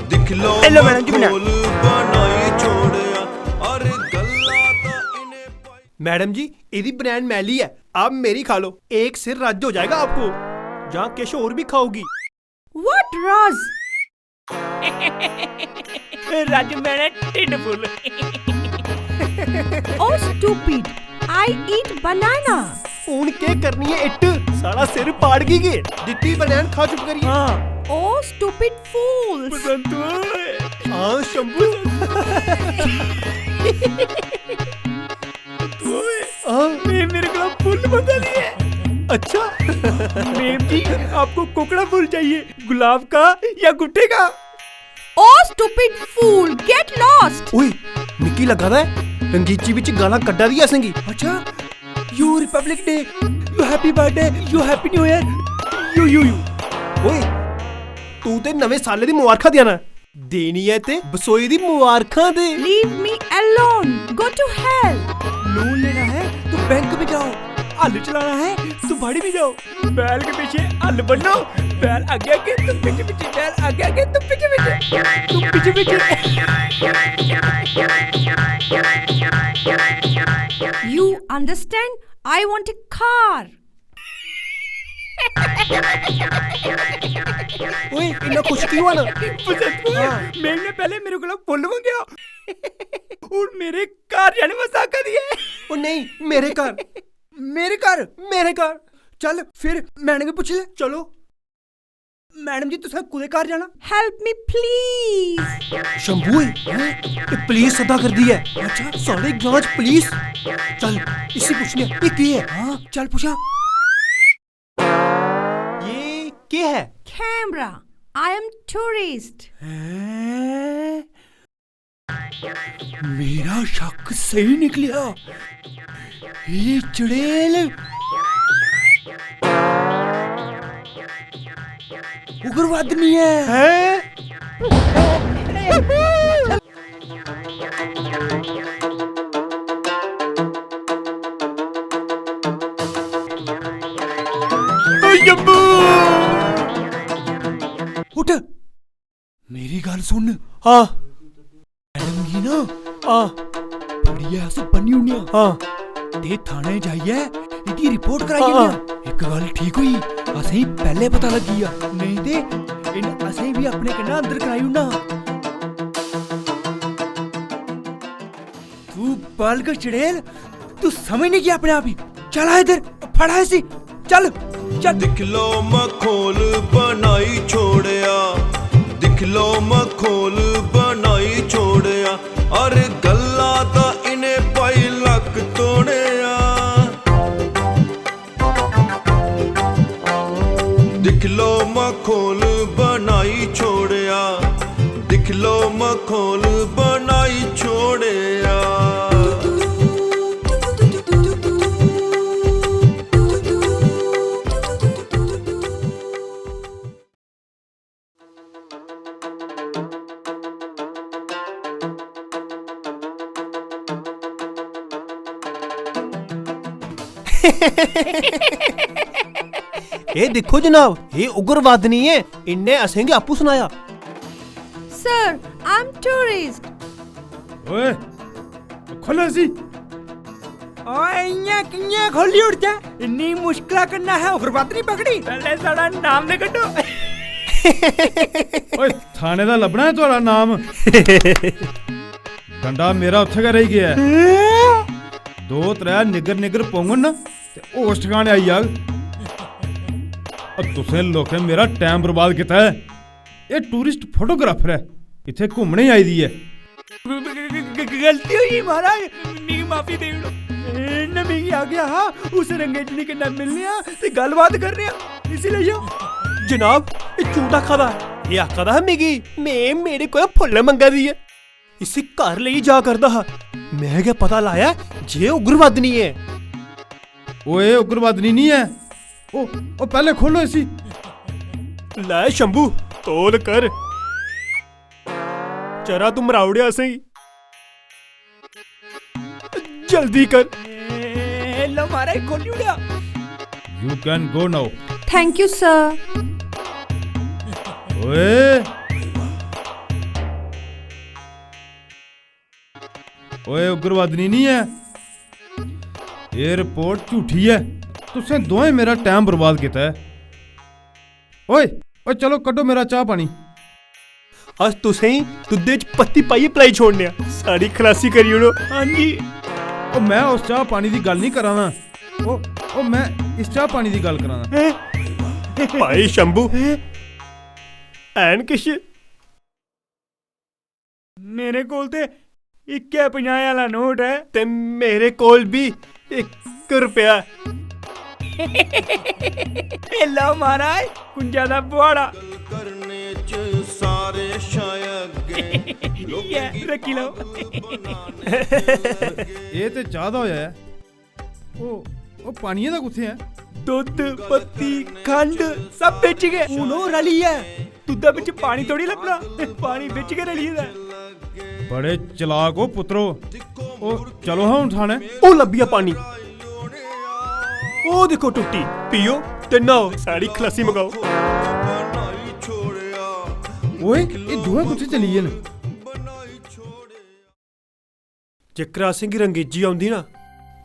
दिख लो ए लो मैडम जी, बनाई। मखौल बनाई छोड़ेआ, हर गल्ला दा इ'नें पाई। मैडम जी, एह्दी बनैन मैली ऐ, आप मेरी खा लो, एक सिर रज हो जाएगा आपको, जहाँ किश और भी खाओगी। What रज? रज मैडम ढिड्ड फुल। Oh stupid, I eat banana. हून केह् करनी ऐ इट्ट? साढ़ा सिर पाड़गी के? दित्ती बनैन, खा चुप करियै। हां। Oh stupid fools. बसंत ओए। हां शंभू। बसंत ओए। हां। मैं, मेरे कोला फुल मंगा दी ऐ। अच्छा। मेम जी, आपको कोकड़ा फूल चाहिए, गुलाब का या गुट्टे का? Oh stupid fool, get lost. ओए, मिकी लग्गा दा ऐ रंगीची बिच गालां कड्ढा दी ऐ असेंगी। अच्छा, you Republic Day, you happy birthday, you happy new year, you, you, you. ओए, तू ते नमें सालै दी मुबारखां देआ ना। देनी ऐ ते बसोई दी मुबारखां दे। Leave me alone, go to hell. Loan लेना है तो बैंक में जाओ, हल चलाना है, तुम बाड़ी में जाओ। बैल के पीछे हल बन्नो, बैल आगे आगे, तुम पीछे पीछे, बैल आगे आगे, तुम पीछे पीछे, तुम पीछे पीछे। You understand? I want a car. ओए, इन्ना खुश क्यों होना? बसंत भाई, हाँ। मैं इन्ने पैह्ले मेरे कोला फुल्ल मंगेआ। हून मेरे घर जाने मजाक करियै। ओ नेईं, मेरे घर। मेरे घर, मेरे घर। चल, फिर मैडम गी पुच्छी लै। चलो। मैडम जी, तुसें कु'दे घर जाना? Help me, please. शंभू, हैं? एह् पुलिस सद्दा करदी ऐ। अच्छा, साढ़े ग्रां च पुलिस? चल, इसी पुच्छने आं, एह् केह् ऐ? हाँ, चल पुच्छां। ये केह् ऐ? Camera. I am tourist. हैं? मेरा शक स्हेई निकलेआ। एह् चड़ेल उग्रवाद नहीं है। हैं? ओए अब्बू! उठ, मेरी गल्ल सुन। हाँ। मैडम गी ना, हाँ। फड़ियै अस बन्नी ओड़ने आं। हाँ। ते थाने जाइयै एह्दी रिपोर्ट कराई हाँ, ओड़ने आं। इक गल्ल ठीक होई, असेंगी पैह्ले पता लग्गी गेआ, नेईं ते इन्न असेंगी बी अपने कन्नै अंदर कराई ओड़ना। तू बालग चड़ेल, तू समझ नहीं गया अपने आप ही। चल आ इधर, फड़ा इसी, चल, चल। दिख लो मखौल बनाई छोड़या, दिख लो मखौल बनाई छोड़या, अरे गल्ला दा इने पाई लक तोड़या। दिख लो मखौल बनाई छोड़या, दिख लो मखौल बनाई छोड़या। एह् दिक्खो जनाब, एह् उग्रवाद नहीं ऐ, इन्ने असेंगी आपूं सनाया। Sir, I'm tourist. ओए, खोलो इसी। ओए, इ'यां कि'यां खोली ओड़चै? इन्नी मुश्कला कन्नै असें उग्रवाद नहीं पकड़ी। पैह्ले साढ़ा नाम ते कड्ढो। ओए, थाने दा लब्भना ऐ थुआढ़ा नाम। डंडा मेरा उत्थै गै रेही गेआ ऐ। दो त्रै निग्गर निग्गर पौङन ना ते होश ठकाने आई जाग। ओ, तुसें लोकें मेरा टैम बर्बाद कीता ऐ। एह् टूरिस्ट फोटोग्राफर ऐ, इत्थै घूमने गी आई दी ऐ। गलती होई गेई महाराज, मिगी माफी देई ओड़ो। इन्नै मिगी आखेआ हा उस रंगेजनी कन्नै मिलने आं ते गल्लबात करने आं, इसी लेई जाओ। जनाब, एह् झूठ आखा दा ऐ। एह् आखा दा हा मिगी, में मेरे कोला फुल्ल मंगा दी ऐ। इसी घर लेई जा करदा हा, में गै पता लाया जे एह् उग्रवादिनी ऐ। ओए, उग्रवादिनी निं ऐ। ओ, ओ, पैह्लें खोलो इसी। लै शंभू, तौल कर। चरा तूं मराई ओड़ेआ असेंगी। जल्दी कर। ए, लो महाराज, खोली ओड़ेआ। You can go now. Thank you, sir. ओए, ओए, उग्रवादिनी निं ऐ। एह् रिपोर्ट झूठी ऐ। तुसें दोएं मेरा टैम बर्बाद कीता ऐ। ओए, ओए, चलो, कड्ढो मेरा चाह् पानी। अस तुसेंगी दुद्धै च पत्ती पाइयै पलाई छोड़ने आं। साढ़ी खलासी करी ओड़ो। हां जी। ओ, में उस चाह् पानी दी गल्ल निं करा दा। ओ, ओ, में इस चाह् पानी दी गल्ल करा दा। हैं? भाई शंभू, हैन किश? मेरे कोल ते इक्कै पंजाहें आह्ला नोट ऐ। ते मेरे कोल बी इक रपेआ ऐ। एह् लैओ महाराज, कुंजा दा बुहाड़ा। करने च सारे शा अग्गें इ'यै, रक्खी लैओ। एह् ते चाह् दा होआ ऐ। ओ, ओ, पानियै दा कुत्थै ऐ? दुद्ध, पत्ती, खंड, सब बिच गै। हून ओह् रली ऐ। दुद्धै बिच पानी थोड़ी लब्भना, पानी बिच गै रली गेदा ऐ। बड़े चलाक ओ पुत्रो। ओ, चलो हां हून थाने। ओह् लब्भी गेआ पानी। ओह् दिक्खो टुट्टी, पियो ते न्हाओ, साढ़ी खलासी मकाओ। ओए, एह् दोऐ कुत्थै चली गे न? जेकर असेंगी रंगेजी औंदी ना,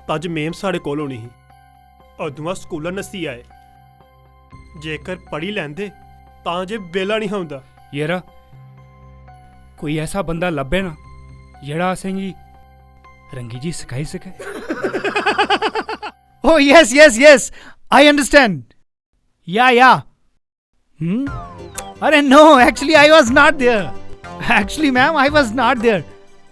तां अज्ज मेम साढ़े कोल होनी ही। अदूं अस स्कूला नस्सी आए। जेकर पढ़ी लैंदे, तां जे बेला निं हा होंदा। यरा, कोई ऐसा बंदा लब्भे ना, जेह्ड़ा असेंगी रंगेजी सखाई सकै। Oh, yes, yes, yes. I understand. Yeah, yeah. Hmm? अरे no, actually I was not there. Actually, ma'am, I was not there.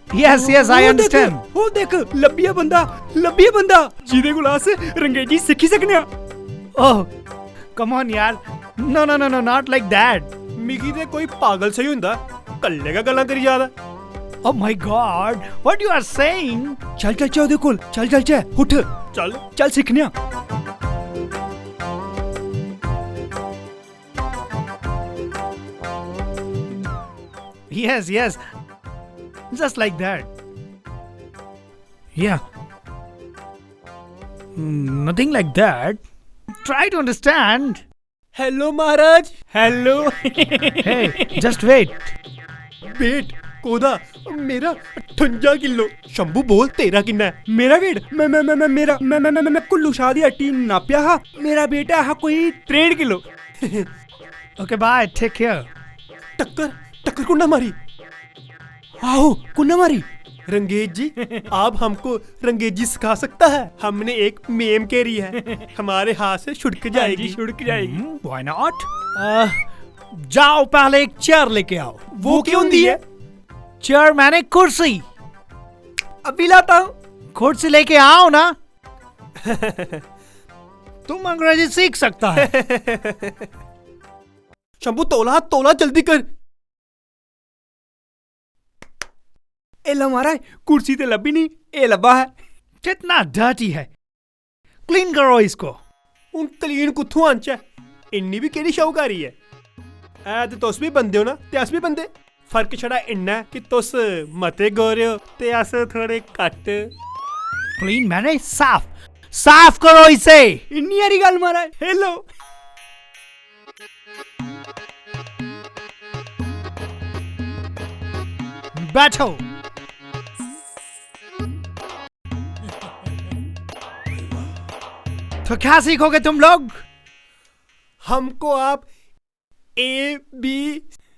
Yes, yes, I understand. ओह् देख, लब्भिया बंदा, लब्भिया बंदा, जिदे कोला अस रंगेजी सिक्खी सकने आं। Oh, come on यार। No, no, no, no, not like that. मिगी ते कोई पागल सेही होंदा, कल्ले गै गल्लां करी जा दा। Oh my God, what you are saying? चल चलचै ओह्दे कोल, चल चलचै, उठ। चल। चल सिक्खने आं। Yes, yes. Just like that. Yeah. Mm, nothing like that. Try to understand. Hello महाराज। Hello। Hey, just wait. Weight? कोदा? मेरा ठुंजा किलो। शंभू बोल, तेरा किन्ना ऐ? मेरा weight? मैं, मैं, मैं, मैं, मेरा, मैं, मैं, मैं, मैं, मैं कुल्लू शाह दी हट्टी नापेआ हा। मेरा weight ऐ हा कोई त्रेंह्ठ kilo. Okay, bye. Take care. टक्कर? टक्कर कुन्ना मारी? आहो, कुन्ना मारी? रंगेज जी, आप हमको रंगेजी सिखा सकता है? हमने एक मेम घेरी है, हमारे हाथ से छुटक जाएगी। छुटक जाएगी। Hmm, why not? अ, जाओ, पहले एक chair लेके आओ। वो क्या होंदी है? Chair माने कुर्सी। अभी लाता हूँ। कुर्सी लेके आओ ना। तुम अंग्रेजी सीख सकता है। शंभू, तौला, तौला, जल्दी कर। ए लो महाराज, कुर्सी ते लब्भी निं, ए लब्भा ऐ। कितना dirty है, clean करो इसको। हून clean कुत्थुआं आनचै? इन्नी बी केह्ड़ी शाहूकारी ऐ? ऐ ते तुस बी बंदे ओ ना, ते अस बी बंदे। फर्क छड़ा इन्ना ऐ कि तुस मते गोरे ओ ते अस थोड़े घट्ट। Clean माने साफ, साफ करो इसे। इन्नी हारी गल्ल महाराज, ए लो। बैठो। तो क्या सीखोगे तुम लोग? हमको आप A, B,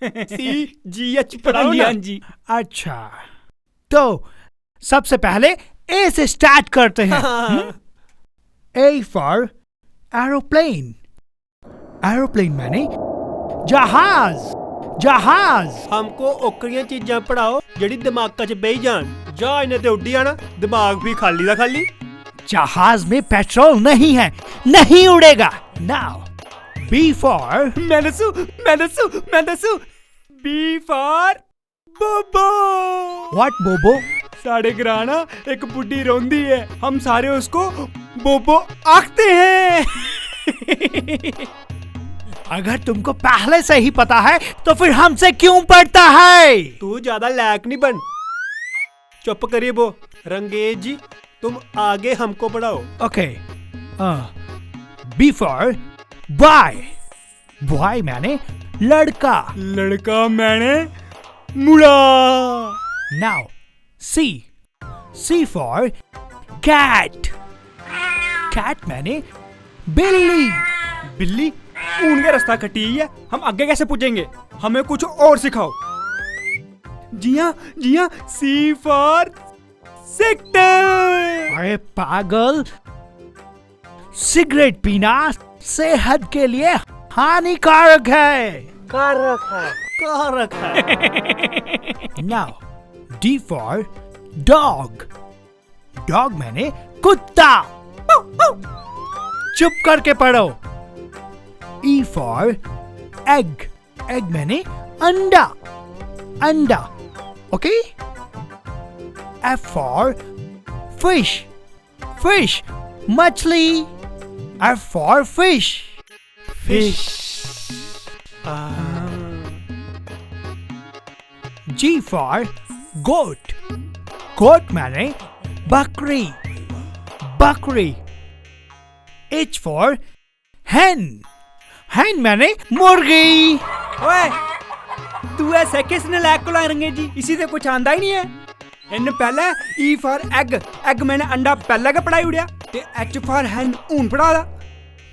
C, G, H पढ़ाओ ना। हाँ जी। अच्छा, तो सबसे पहले A से start करते हैं। हम्म? A for aeroplane। Aeroplane माने जहाज, जहाज। हमको ओकड़ियां चीजां पढ़ाओ जेह्ड़ी दमाका च बेही जान। जहाज ने ते उड्डी जाना, दमाग फ्ही खाली दा खाली। जहाज में पेट्रोल नहीं है, नहीं उड़ेगा। Now, B for मैं दस्सू, मैं दस्सू, मैं दस्सू। B for बोबो। What बोबो? साढ़े ग्रां ना इक बुड्ढी रौंदी है, हम सारे उसको बोबो आखते हैं। अगर तुमको पहले से ही पता है, तो फिर हमसे क्यों पढ़ता है? तू ज्यादा लायक नहीं बन। चुप करिए बो। रंगेज जी, तुम आगे हमको पढ़ाओ। Okay. Uh, B for boy. Boy माने लड़का। लड़का माने मुड़ा। Now, C. C for cat. Cat माने बिल्ली। बिल्ली? हून गै रस्ता कट्टी गेई ऐ, हम आगे कैसे पुज्जेंगे? हमें कुछ और सिखाओ। जियां, जियां C for सिगरेट। अरे पागल, सिगरेट पीना सेहत के लिए हानिकारक है। कारक है। कारक है। Now, D for dog. Dog माने कुत्ता। चुप करके पढ़ो। E for egg. Egg माने अंडा, अंडा। Okay? F for fish. Fish, मछली। F for fish. Fish. G for goat. Goat माने बकरी, बकरी। H for hen। Hen माने मुर्गी। ओए, तू ऐ सेकिस नलायक कोला रंगेजी, इसी ते कुछ आंदा ही नहीं है। इन्न पैह्ले E for egg, egg मैंने अंडा पैह्ले गै पढ़ाई ओड़ेआ, ते H for hen हून पढ़ा दा।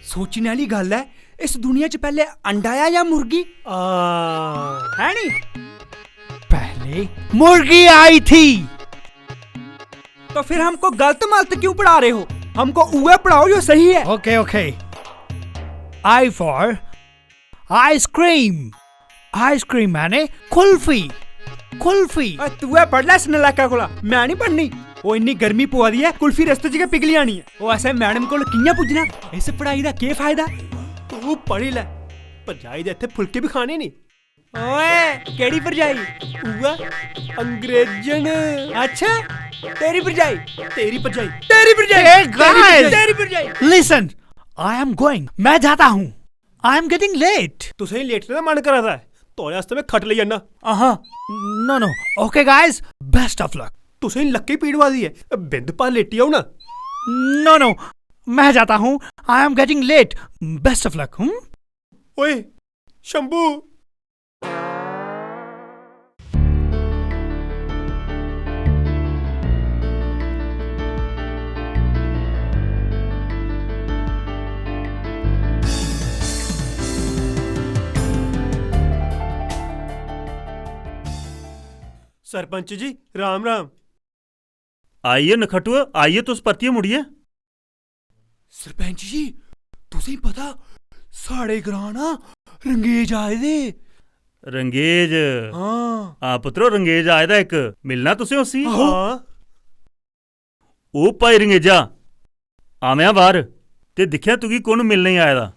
सोचने आह्ली गल्ल ऐ, इस दुनिया च पैह्ले अंडा आया जां मुर्गी? आ, है नी? पहले मुर्गी आई थी। तो फिर हमको गलत मलत क्यों पढ़ा रहे हो? हमको उए पढ़ाओ जो सही है। Okay, okay। I for ice cream। Ice cream माने कुल्फी। कुल्फी। ओए, तू ऐ पढ़ लै इस नलायका कोला, मैं नहीं पढ़नी। ओह् इन्नी गर्मी पवा दी ऐ, कुल्फी रस्ते च गै पिघली जानी ऐ। ओह् असें मैडम कोल कि'यां पुज्जना? इस पढ़ाई दा केह् फायदा? तू पढ़ी लै, भरजाई दे इत्थै फुलके बी खाने नी। ओए, केह्ड़ी भरजाई? उ'ऐ अंग्रेजन। अच्छा, तेरी भरजाई, तेरी भरजाई, तेरी भरजाई, Hey, तेरी भरजाई, guys! तेरी भरजाई। Listen, I am going। मैं जाता हूँ। I am getting late। तुसें लेटने दा मन करा दा ऐ? थुआढ़े आस्तै मैं खट्ट लेई आना। आहा, no, no। Okay, guys, best of luck। तुसें लक्कै पीड़ होआ दी ऐ, बिंद भार लेटी जाओ ना। No, no, मैं जाता हूँ। I am getting late। Best of luck। हम्म? ओए, शंभू। सरपंच जी, राम राम। आइए नखटुआ, आइए तुस परतियै मुड़ियै। सरपंच जी, तुसें पता, साढ़े ग्रां ना रंगेज आए दे। रंगेज? हां। हां पुत्रो, रंगेज आए दा इक। मिलना तुसें उसी? आहो। हां। ओ भाई रंगेजा, आवेआं बाह्र ते दिक्खेआं तुगी कु'न मिलने गी आए दा।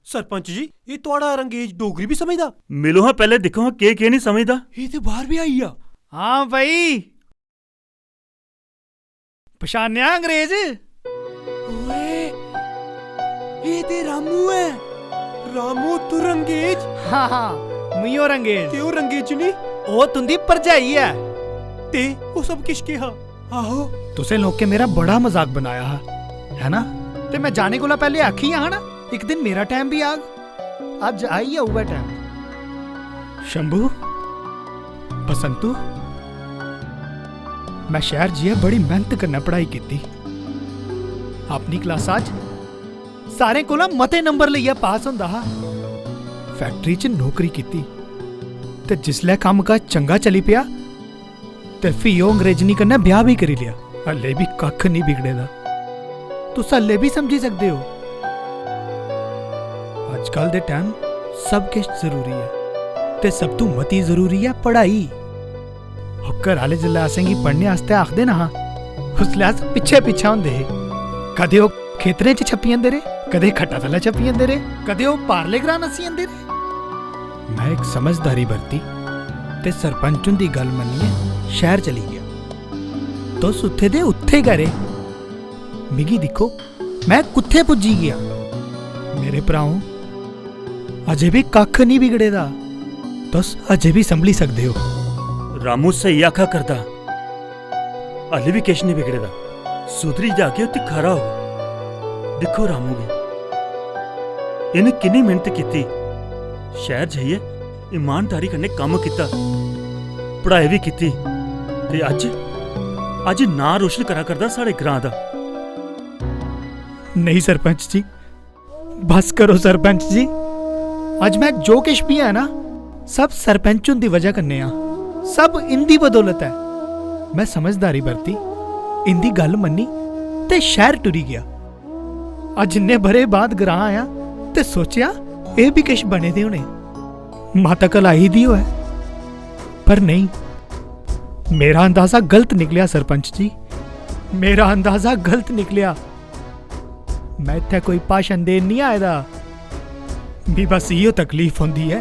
सरपंच जी, एह् थुआढ़ा रंगेज डोगरी बी समझदा? मिलो हां, पैह्लें दिक्खो हां केह् केह् निं समझदा। एह् ते बाह्र बी आई गेआ। हां भाई, पछानेआ अंग्रेज? ओए, एह् ते रामू ऐ। रामू, तू रंगेज? हां, हां, मुइयो रंगेज। ते ओह् रंगेजनी? ओह् तुं'दी भरजाई ऐ। ते ओह् सब किश केह् हा? आहो। तुसें लोकें मेरा बड़ा मजाक बनाया हा, है ना? ते मैं जाने कोला पैह्ले आखी गेआ हा ना, इक दिन मेरा टैम बी आग। अज्ज आई गेआ उ'ऐ टैम। शंभू, बसंतू, मैं शैह्र जाइयै बड़ी मेह्नत कन्नै पढ़ाई कीती। अपनी क्लासा च सारें कोला मते नंबर लेइयै पास होंदा हा। फैक्टरी च नौकरी कीती ते जिसलै कम्म-काज चंगा चली पेआ, ते फ्ही ओह् अंग्रेजनी कन्नै ब्याह् बी करी लेआ। हल्ले बी कक्ख निं बिगड़े दा। तुस हल्ले बी समझी सकदे ओ। अजकल दे टैम सब किश जरूरी ऐ, ते सब तों मती जरूरी ऐ पढ़ाई। ओह्, घर आह्ले जिसलै असेंगी पढ़ने आस्तै आखदे ना हा, उसलै अस पिच्छे-पिच्छे होंदे हे। कदें ओह् खेतरें च छप्पी जंदे रेह्, कदें खट्टा थल्लै छप्पी जंदे रेह्, कदें ओह् पारले ग्रां नस्सी जंदे रेह्। मैं इक समझदारी बरती ते सरपंच हुंदी गल्ल मन्नियै शैह्र चली गेआ। तुस उत्थे दे उत्थे गै रेह्। मिगी दिक्खो, मैं कुत्थे पुज्जी गेआ। मेरे भ्राओ, अजें बी कक्ख निं बिगड़े दा। तुस अजें बी संभली सकदे ओ। रामू स्हेई आखा करदा। हल्ली बी किश निं बिगड़े दा। सुधरी जागे ते खरा होग। दिक्खो रामू गी। इ'न्न किन्नी मेह्नत कीती। शैह्र जाइयै ईमानदारी कन्नै कम्म कीता। पढ़ाई बी कीती। ते अज्ज, अज्ज नांऽ रोशन करा करदा साढ़े ग्रां दा। नेईं सरपंच जी, बस करो सरपंच जी। अज्ज मैं जो किश बी ऐ ना, सब सरपंच हुंदी वजह कन्नै आं। सब इंदी बदौलत ऐ। मैं समझदारी बरती, इंदी गल्ल मन्नी ते शैह्र टुरी गेआ। अज्ज इन्ने ब'रे बाद ग्रां आया ते सोचेआ एह् बी किश बने दे होने। माता कल आई दी होऐ, पर नेईं, मेरा अंदाजा गलत निकलेआ सरपंच जी, मेरा अंदाजा गलत निकलेआ। मैं इत्थै कोई भाशन देन निं आए दा। मी बस इ'यो तकलीफ होंदी ऐ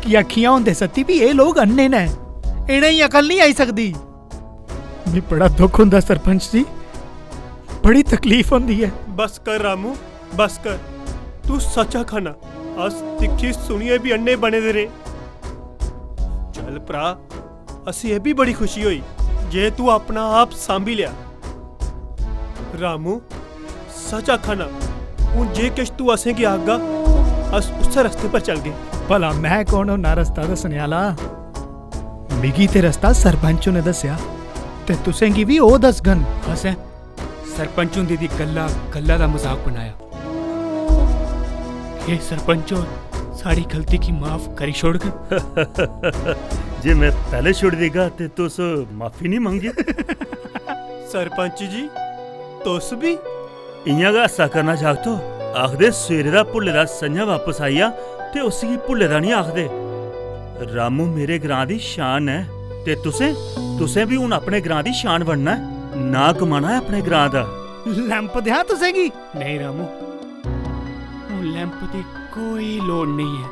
कि अक्खियां होंदे सत्ती बी एह् लोक अन्ने न, इ'नेंगी अकल निं आई सकदी। मी बड़ा दुख होंदा सरपंच जी, बड़ी तकलीफ होंदी ऐ। बस कर रामू, बस कर। तू सच्च आखा ना, अस दिक्खी सुनियै बी अन्ने बने दे रेह्। चल भ्रा, असें एह् बी बड़ी खुशी होई जे तू अपना आप सांभी लेआ। रामू, सच्च आखा ना, हून जे किश तू असेंगी आखगा, अस उस्सै रस्ते पर चलगे। भला में कौन होना रस्ता दस्सने आह्ला? मिगी ते रस्ता सरपंच होरें दस्सेआ, ते तुसेंगी बी ओह् दस्सगन। असें सरपंच हुंदी दी गल्ला, गल्ला दा मजाक बनाया। एह् सरपंच होर साढ़ी गलती गी माफ करी छोड़गन। जे में पैह्ले छोड़ी देगा ते तुस माफी निं मंगगे। सरपंच जी, तुस बी? इ'यां गै हस्सा करना जागतो। आखदे सवेरे दा भुल्ले दा संझा बापस आई जा ते उसी गी भुल्ले दा निं आखदे। रामू मेरे ग्रां दी शान ऐ ते तुसें, तुसें बी हून अपने ग्रां दी शान बनना ऐ, नांऽ कमाना ऐ अपने ग्रां दा। लैंप देआं तुसेंगी? नेईं रामू, हून लैंप दी कोई लोड़ नेईं ऐ।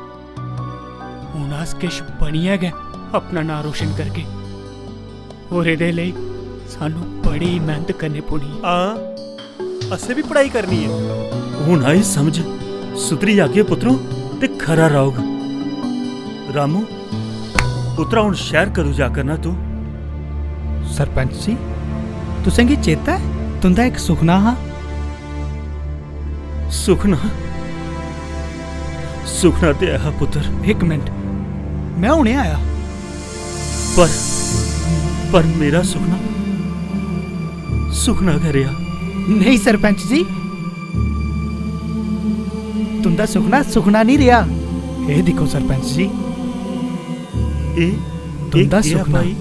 हून अस किश बनियै गै अपना नांऽ रोशन करगे। और एह्दे लेई सानू बड़ी मेहनत करनी पौनी ऐ। हां, असें बी पढ़ाई करनी ऐ। हून आई समझ, सुधरी जागे पुत्रो, ते खरा रौह्ग। रामू, पुत्रा, हून शैह्र कदूं जा करना तू? सरपंच जी, तुसेंगी चेता ऐ, तुं'दा इक सुखना हा? सुखना? सुखना ते ऐ हा पुत्तर। इक मिंट, में हुने आया। पर, पर मेरा सुखना सुखना गै रेहा। नेईं सरपंच जी, तुं'दा सुखना सुखना निं रेहा। एह् दिक्खो सरपंच जी, एह्, एह् तुं'दा केह् ऐ सुखना। भाई?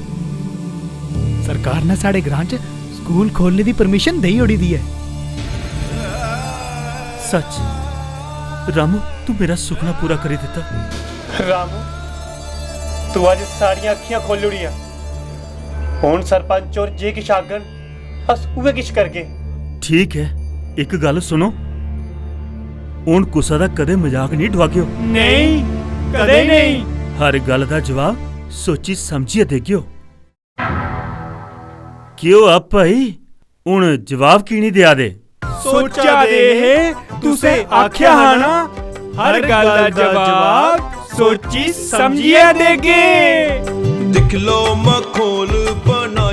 सरकार ने साढ़े ग्रां च स्कूल खोलने दी परमिशन देई ओड़ी दी ऐ। सच, रामू, तू मेरा सुखना पूरा करी दित्ता। रामू, तू अज्ज साढ़ियां अक्खियां खोह्ल्ली ओड़ियां। हून सरपंच होर जे किश आखङन, अस उ'ऐ किश करगे। ठीक ऐ, इक गल्ल सुनो, हून कुसै दा कदें मजाक निं डुआगेओ। नेईं, कदें नेईं। हर गल्ल दा जवाब सोची समझियै देगेओ। केह् होआ भाई, हून जवाब की निं देआ दे? सोचा दे हे, तुसें आखेआ हा ना, हर गल्ल दा जवाब सोची समझियै देगे। दिक्ख लो मखौल बना